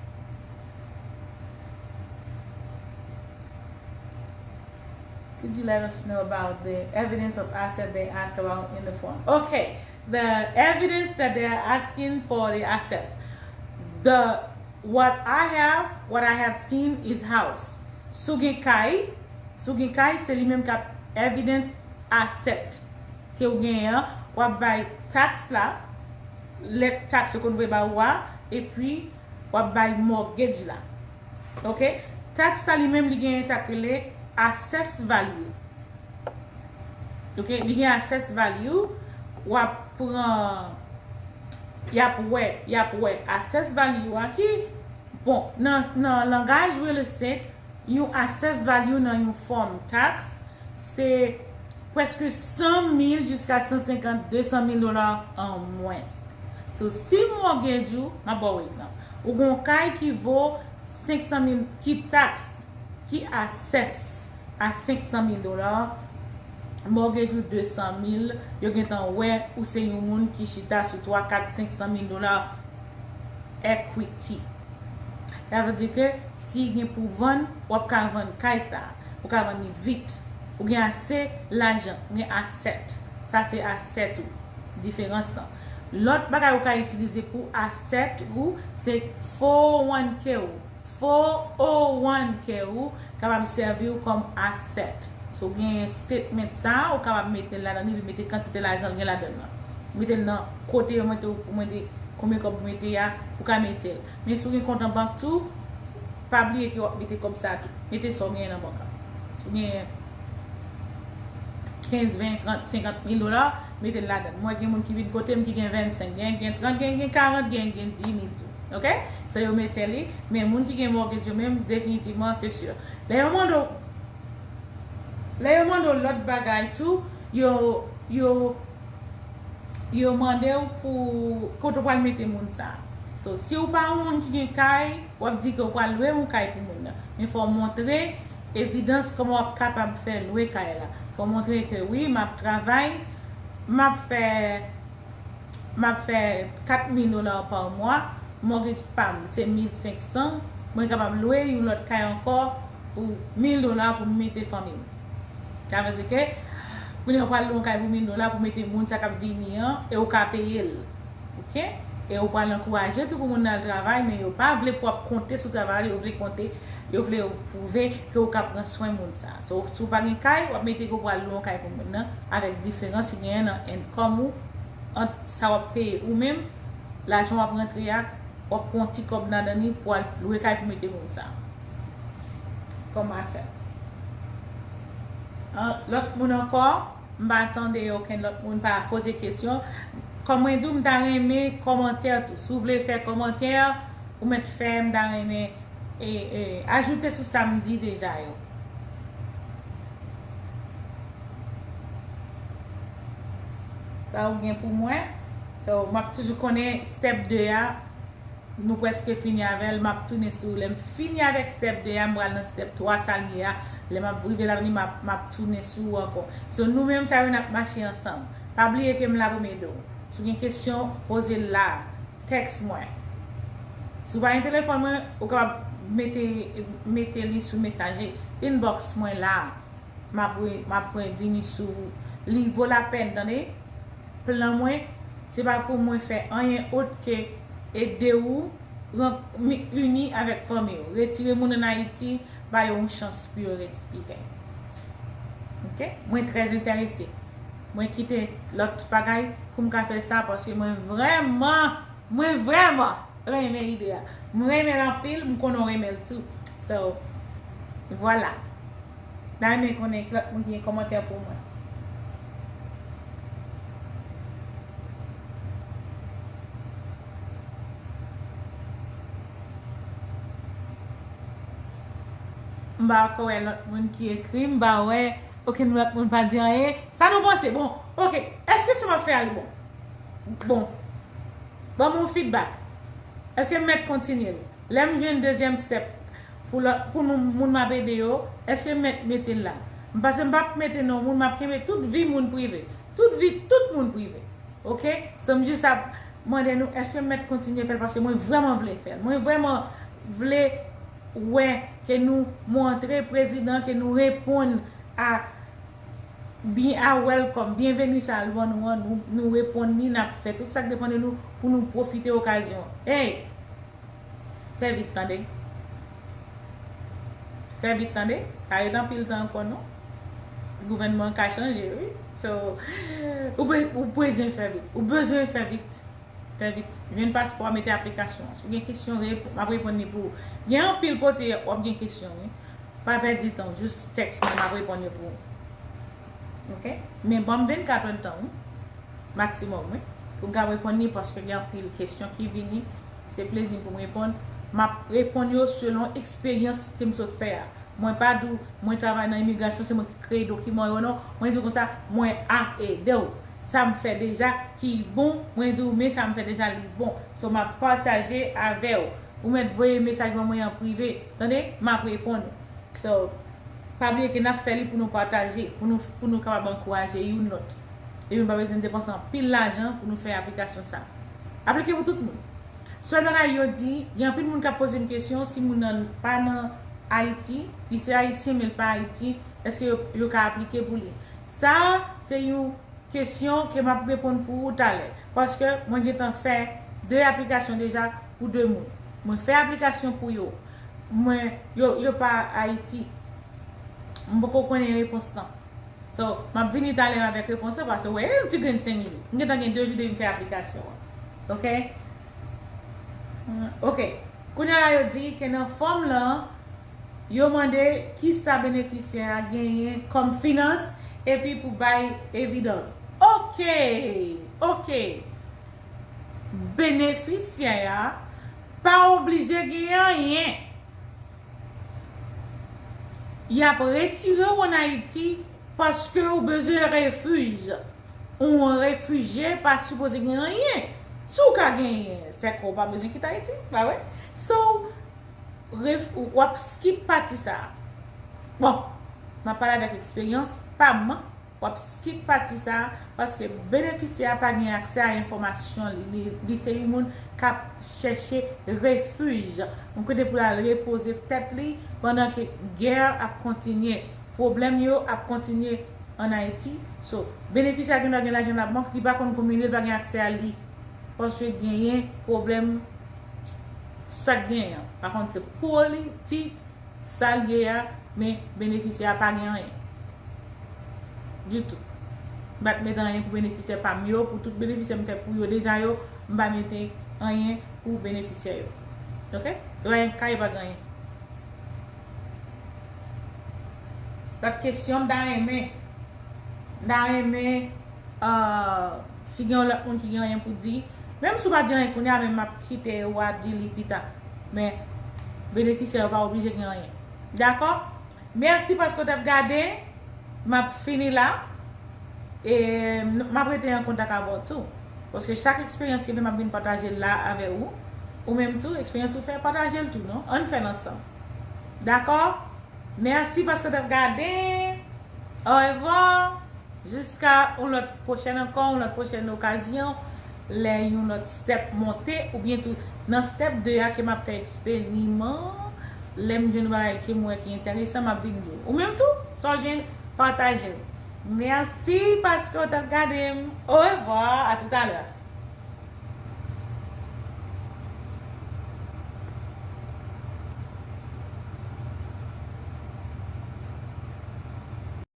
Could you let us know about the evidence of asset they ask about in the form? Okay, the evidence that they are asking for the asset. The, what I have, what I have seen is house. Si w gen kay, si w gen kay, se li menm k ap evidence asset ke w genyen an, w ap bay tax la, lèt taks yo konn voye ba ou a, epi w ap bay mortgage la. Ok? Taks sa li menm li genyen sa k rele assessed value. Ok? Li gen assessed value, w ap pran, y ap wè, y ap wè assessed value a ki, bon, nan, nan langaj real estate, yon assessed value nan yon fòm taks, se prèske san mil jiska san senkant, de san mil dola an mwens. So, si mortgage ou, m ap ba w egzanp, ou gen yon kay ki vo senk san mil, ki taks, ki assess a senk san mil dola, mortgage ou de san mil, yo gentan wè ou se yon moun ki chita sou twa, kat, senk san mil dola equity. Sa vle di ke si gen pou vann, w ap ka vann kay sa, ou ka vann li vit, ou gen ase lajan, ou gen asset. Sa se asset ou. Diferans lan. Lòt bagay ou ka itilize pou asset ou, se four oh one k ou. Four oh one k ou kapab sèvi w kòm asset. Si w gen statement sa, ou kapab mete l ladan li, epi mete kantite lajan l gen ladan l lan. Mete l nan kote yo mete w pou mete konbyen kòb ou mete a, ou ka mete l. Men si w gen kont an bank tou, pa bliye ke w ap mete kòb sa tou. Mete sa w genyen nan bank la. Si w gen kenz, ven, trant, senkant mil dola, mete l ladan. Mwen gen moun ki vin kote m ki gen vennsenk, gen, gen trant, gen, gen karant, gen, gen dis mil tou. Ok? So yo mete li, men moun ki gen mortgage yo menm, definitivman, se si. Lè yo mande w, lè yo mande w lòt bagay tou, yo, yo, yo mande w pou kote w pral mete moun sa. So, si w pa yon moun ki gen kay, w ap di ke w pral lwe yon kay pou moun nan. Men fò w montre evidans kòman w ap kapab fè lwe kay la. Fò w montre ke wi, m ap travay, m ap fè, m ap fè kat mil dola pa mwa, mortgage pa m se mil senk san, mwen kapab lwe yon lòt kay ankò pou mil dola pou m mete fanmi m. Sa vle di ke kounye a w pral lwe yon kay pou mil dola pou mete moun sa k ap vini an e w ka peye l. Ok? E ou pral ankouraje tou pou moun nan al travay, men yo pa vle pou w ap konte sou travay la, yo vle konte, yo vle pwouve ke ou ka pran swen moun sa. So, si w pa gen kay, w ap mete ke w pral lwe yon kay pou moun nan, avèk diferans ki genyen nan income ou, ant sa w ap peye ou menm, lajan w ap rantre a, w ap pran ti kòb ladan li pou al lwe kay pou mete moun sa. Kòm asset. An, lòt moun ankò, m pa tande okenn lòt moun pa poze kesyon. Kòm mwen di w, m ta renmen kòmantè tou. Si w vle fè kòmantè, ou mèt fè, m ta renmen, e, e, ajoute sou sa m di deja yo. Sa ou gen pou mwen? So, m ap toujou konnen step de a, nou prèske fini avè l, m ap tounen sou ou. Lè m fini avèk step de a, m pral nan step twa, sa l ye a. Lè m ap rive la, m ap, m ap tounen sou ou ankò. So, nou menm sa yo, n ap mache ansanm. Pa bliye ke m la pou m ede w. Si w gen kesyon, poze l la. Tèks mwen. Si w pa gen telefòn mwen, ou kapab mete, mete li sou mesaje. Inbox mwen la. M ap re-, m ap revini sou ou. Li vo lapèn, tande. Plan mwen, se pa pou mwen fè anyen ot ke ede ou ran-, mi-, ini avèk fanmi w. Retire moun ann Ayiti, ba yo yon chans pou yo respire. Ok? Mwen trè enterese. Mwen kite lòt bagay pou m ka fè sa, paske mwen vrèman, mwen vrèman renmen ide a. Mwen renmen l anpil, m konnen w renmen l tou. So, vwala. M ta renmen konnen ki lòt moun ki gen kòmantè pou mwen. M pa ko wè lòt moun ki ekri, m pa wè okenn lòt moun pa di anyen. Sa nou panse? Bon, ok. Èske sa m ap fè a li bon? Bon. Ban m yon feedback. Èske m mèt kontinye l? Lè m jwenn dezyèm step pou lòt, pou nou, moun m ap ede yo, èske m mèt mete l la? M panse m p ap mete non moun, m ap kenbe tout vi moun prive. Tout vi tout moun prive. Ok? So, m jis ap mande nou, èske m mèt kontinye fè l? Paske mwen vrèman vle fè l. Mwen vrèman vle wè ke nou montre prezidan ke nou reponn a byen, a welcome, byenveni sa l ban nou an, nou, nou reponn li, n ap fè tout sa k depann de nou pou nou pwofite okazyon an. Hey! Fè vit, tande. Fè vit, tande. Pa ret anpil tan ankò, non. Gouvènman an ka chanje, wi. So, ou be-, ou bezwen fè vit. Ou bezwen fè vit. Fè vit. Jwenn paspò, mete aplikasyon an. Si w gen kesyon, rep- m ap reponn li pou ou. Gen anpil kote w ap gen kesyon, wi. Pa pèdi tan, jis tèks mwen, m ap reponn yo pou ou. Ok? Men ban m vennkat èdtan, wi. Maksimòm, wi. Pou m ka reponn li, paske gen anpil kesyon ki vini. Se plezi m pou m reponn. M ap reponn yo selon eksperyans ke m sot fè a. Mwen pa di w, mwen travay nan imigrasyon, se mwen ki kreye dokiman yo, non. Mwen di w konsa, mwen a ede w. Sa m fè deja ki bon, mwen di w, men sa m fè deja li bon. So, m ap pataje avè w. Ou mèt voye mesaj ban mwen an prive. Tande, m ap reponn ou. So, pa bliye ke n ap fè li pou nou pataje, pou nou, pou nou kapab ankouraje youn lòt. Epi nou pa bezwen depanse anpil lajan pou nou fè aplikasyon sa. Aplike pou tout moun. Sèl bagay yo di, gen anpil moun k ap poze m kesyon, si moun nan pa nan Ayiti, li se ayisyen men l pa Ayiti, èske yo, yo ka aplike pou li? Sa a, se yon kesyon ke m ap reponn pou ou talè. Paske mwen gentan fè de aplikasyon deja pou de moun. Mwen fè aplikasyon pou yo. Mwen, yo, yo pa Ayiti. M poko konnen repons lan. So, m ap vini talè avèk repons lan, paske, wè, yon ti grenn senk jou. M gentan gen de jou depi m fè aplikasyon an. Ok? Mm, ok. Kounye a la, yo di ke nan fòm lan, yo mande kisa benefisyè a genyen kòm finans, epi pou bay evidans. Ok, ok. Benefisyè a pa oblije gen anyen. Y ap retire w ann Ayiti paske w bezwen refij. Yon refijye pa sipoze gen anyen. Si w ka genyen, sèke w pa bezwen kite Ayiti, pa vre? So, ref- w ap skip pati sa a. Bon, m ap pale avèk eksperyans pa m, w ap skip pati sa a, paske benefisyè a pa gen aksè a enfòmasyon li. Li, li se yon moun k ap chèche refij, yon kote pou l al repoze tèt li pandan ke gè ap kontinye, pwoblèm yo ap kontinye ann Ayiti. So, benefisyè a gendwa gen lajan nan bank, li pa konn konbyen li, li pa gen aksè a li. Paske genyen pwoblèm, sa k genyen an. Pa konn se politik, sa l ye a, men benefisyè a pa gen anyen. Ditou. M pa t mete anyen pou benefisyè pa m yo, pou tout benefisyè m fè pou yo deja yo, m pa mete anyen pou benefisyè yo. Ok? Yo pa gen kay, pa gen anyen. Lòt kesyon, m ta renmen. M ta renmen, euh, si gen yon lòt moun ki gen anyen pou di. Menm si w pa di anyen kounye a, men m ap kite w a di li pita. Men, benefisyè yo pa oblije gen anyen. Dakò? Mèsi paske w t ap gade. M ap fini la. E m, m ap rete an kontak avè w tou. Paske chak eksperyans ke m ap vin pataje l la avè ou, ou menm tou, eksperyans ou fè, pataje l tou, non? Ann fè l ansanm. Dakò? Mèsi paske w t ap gade. Orevwa. Jiska yon lòt pwochèn ankò, yon lòt pwochèn okazyon, lè yon lòt step monte, oubyen tou nan step de a ke m ap fè eksperiman, lè m jwenn yon bagay ke m wè ki enteresan, m ap vin di w. Ou menm tou, sa w jwenn, pataje l. Mèsi paske w t ap gade m. Orevwa, a toutalè.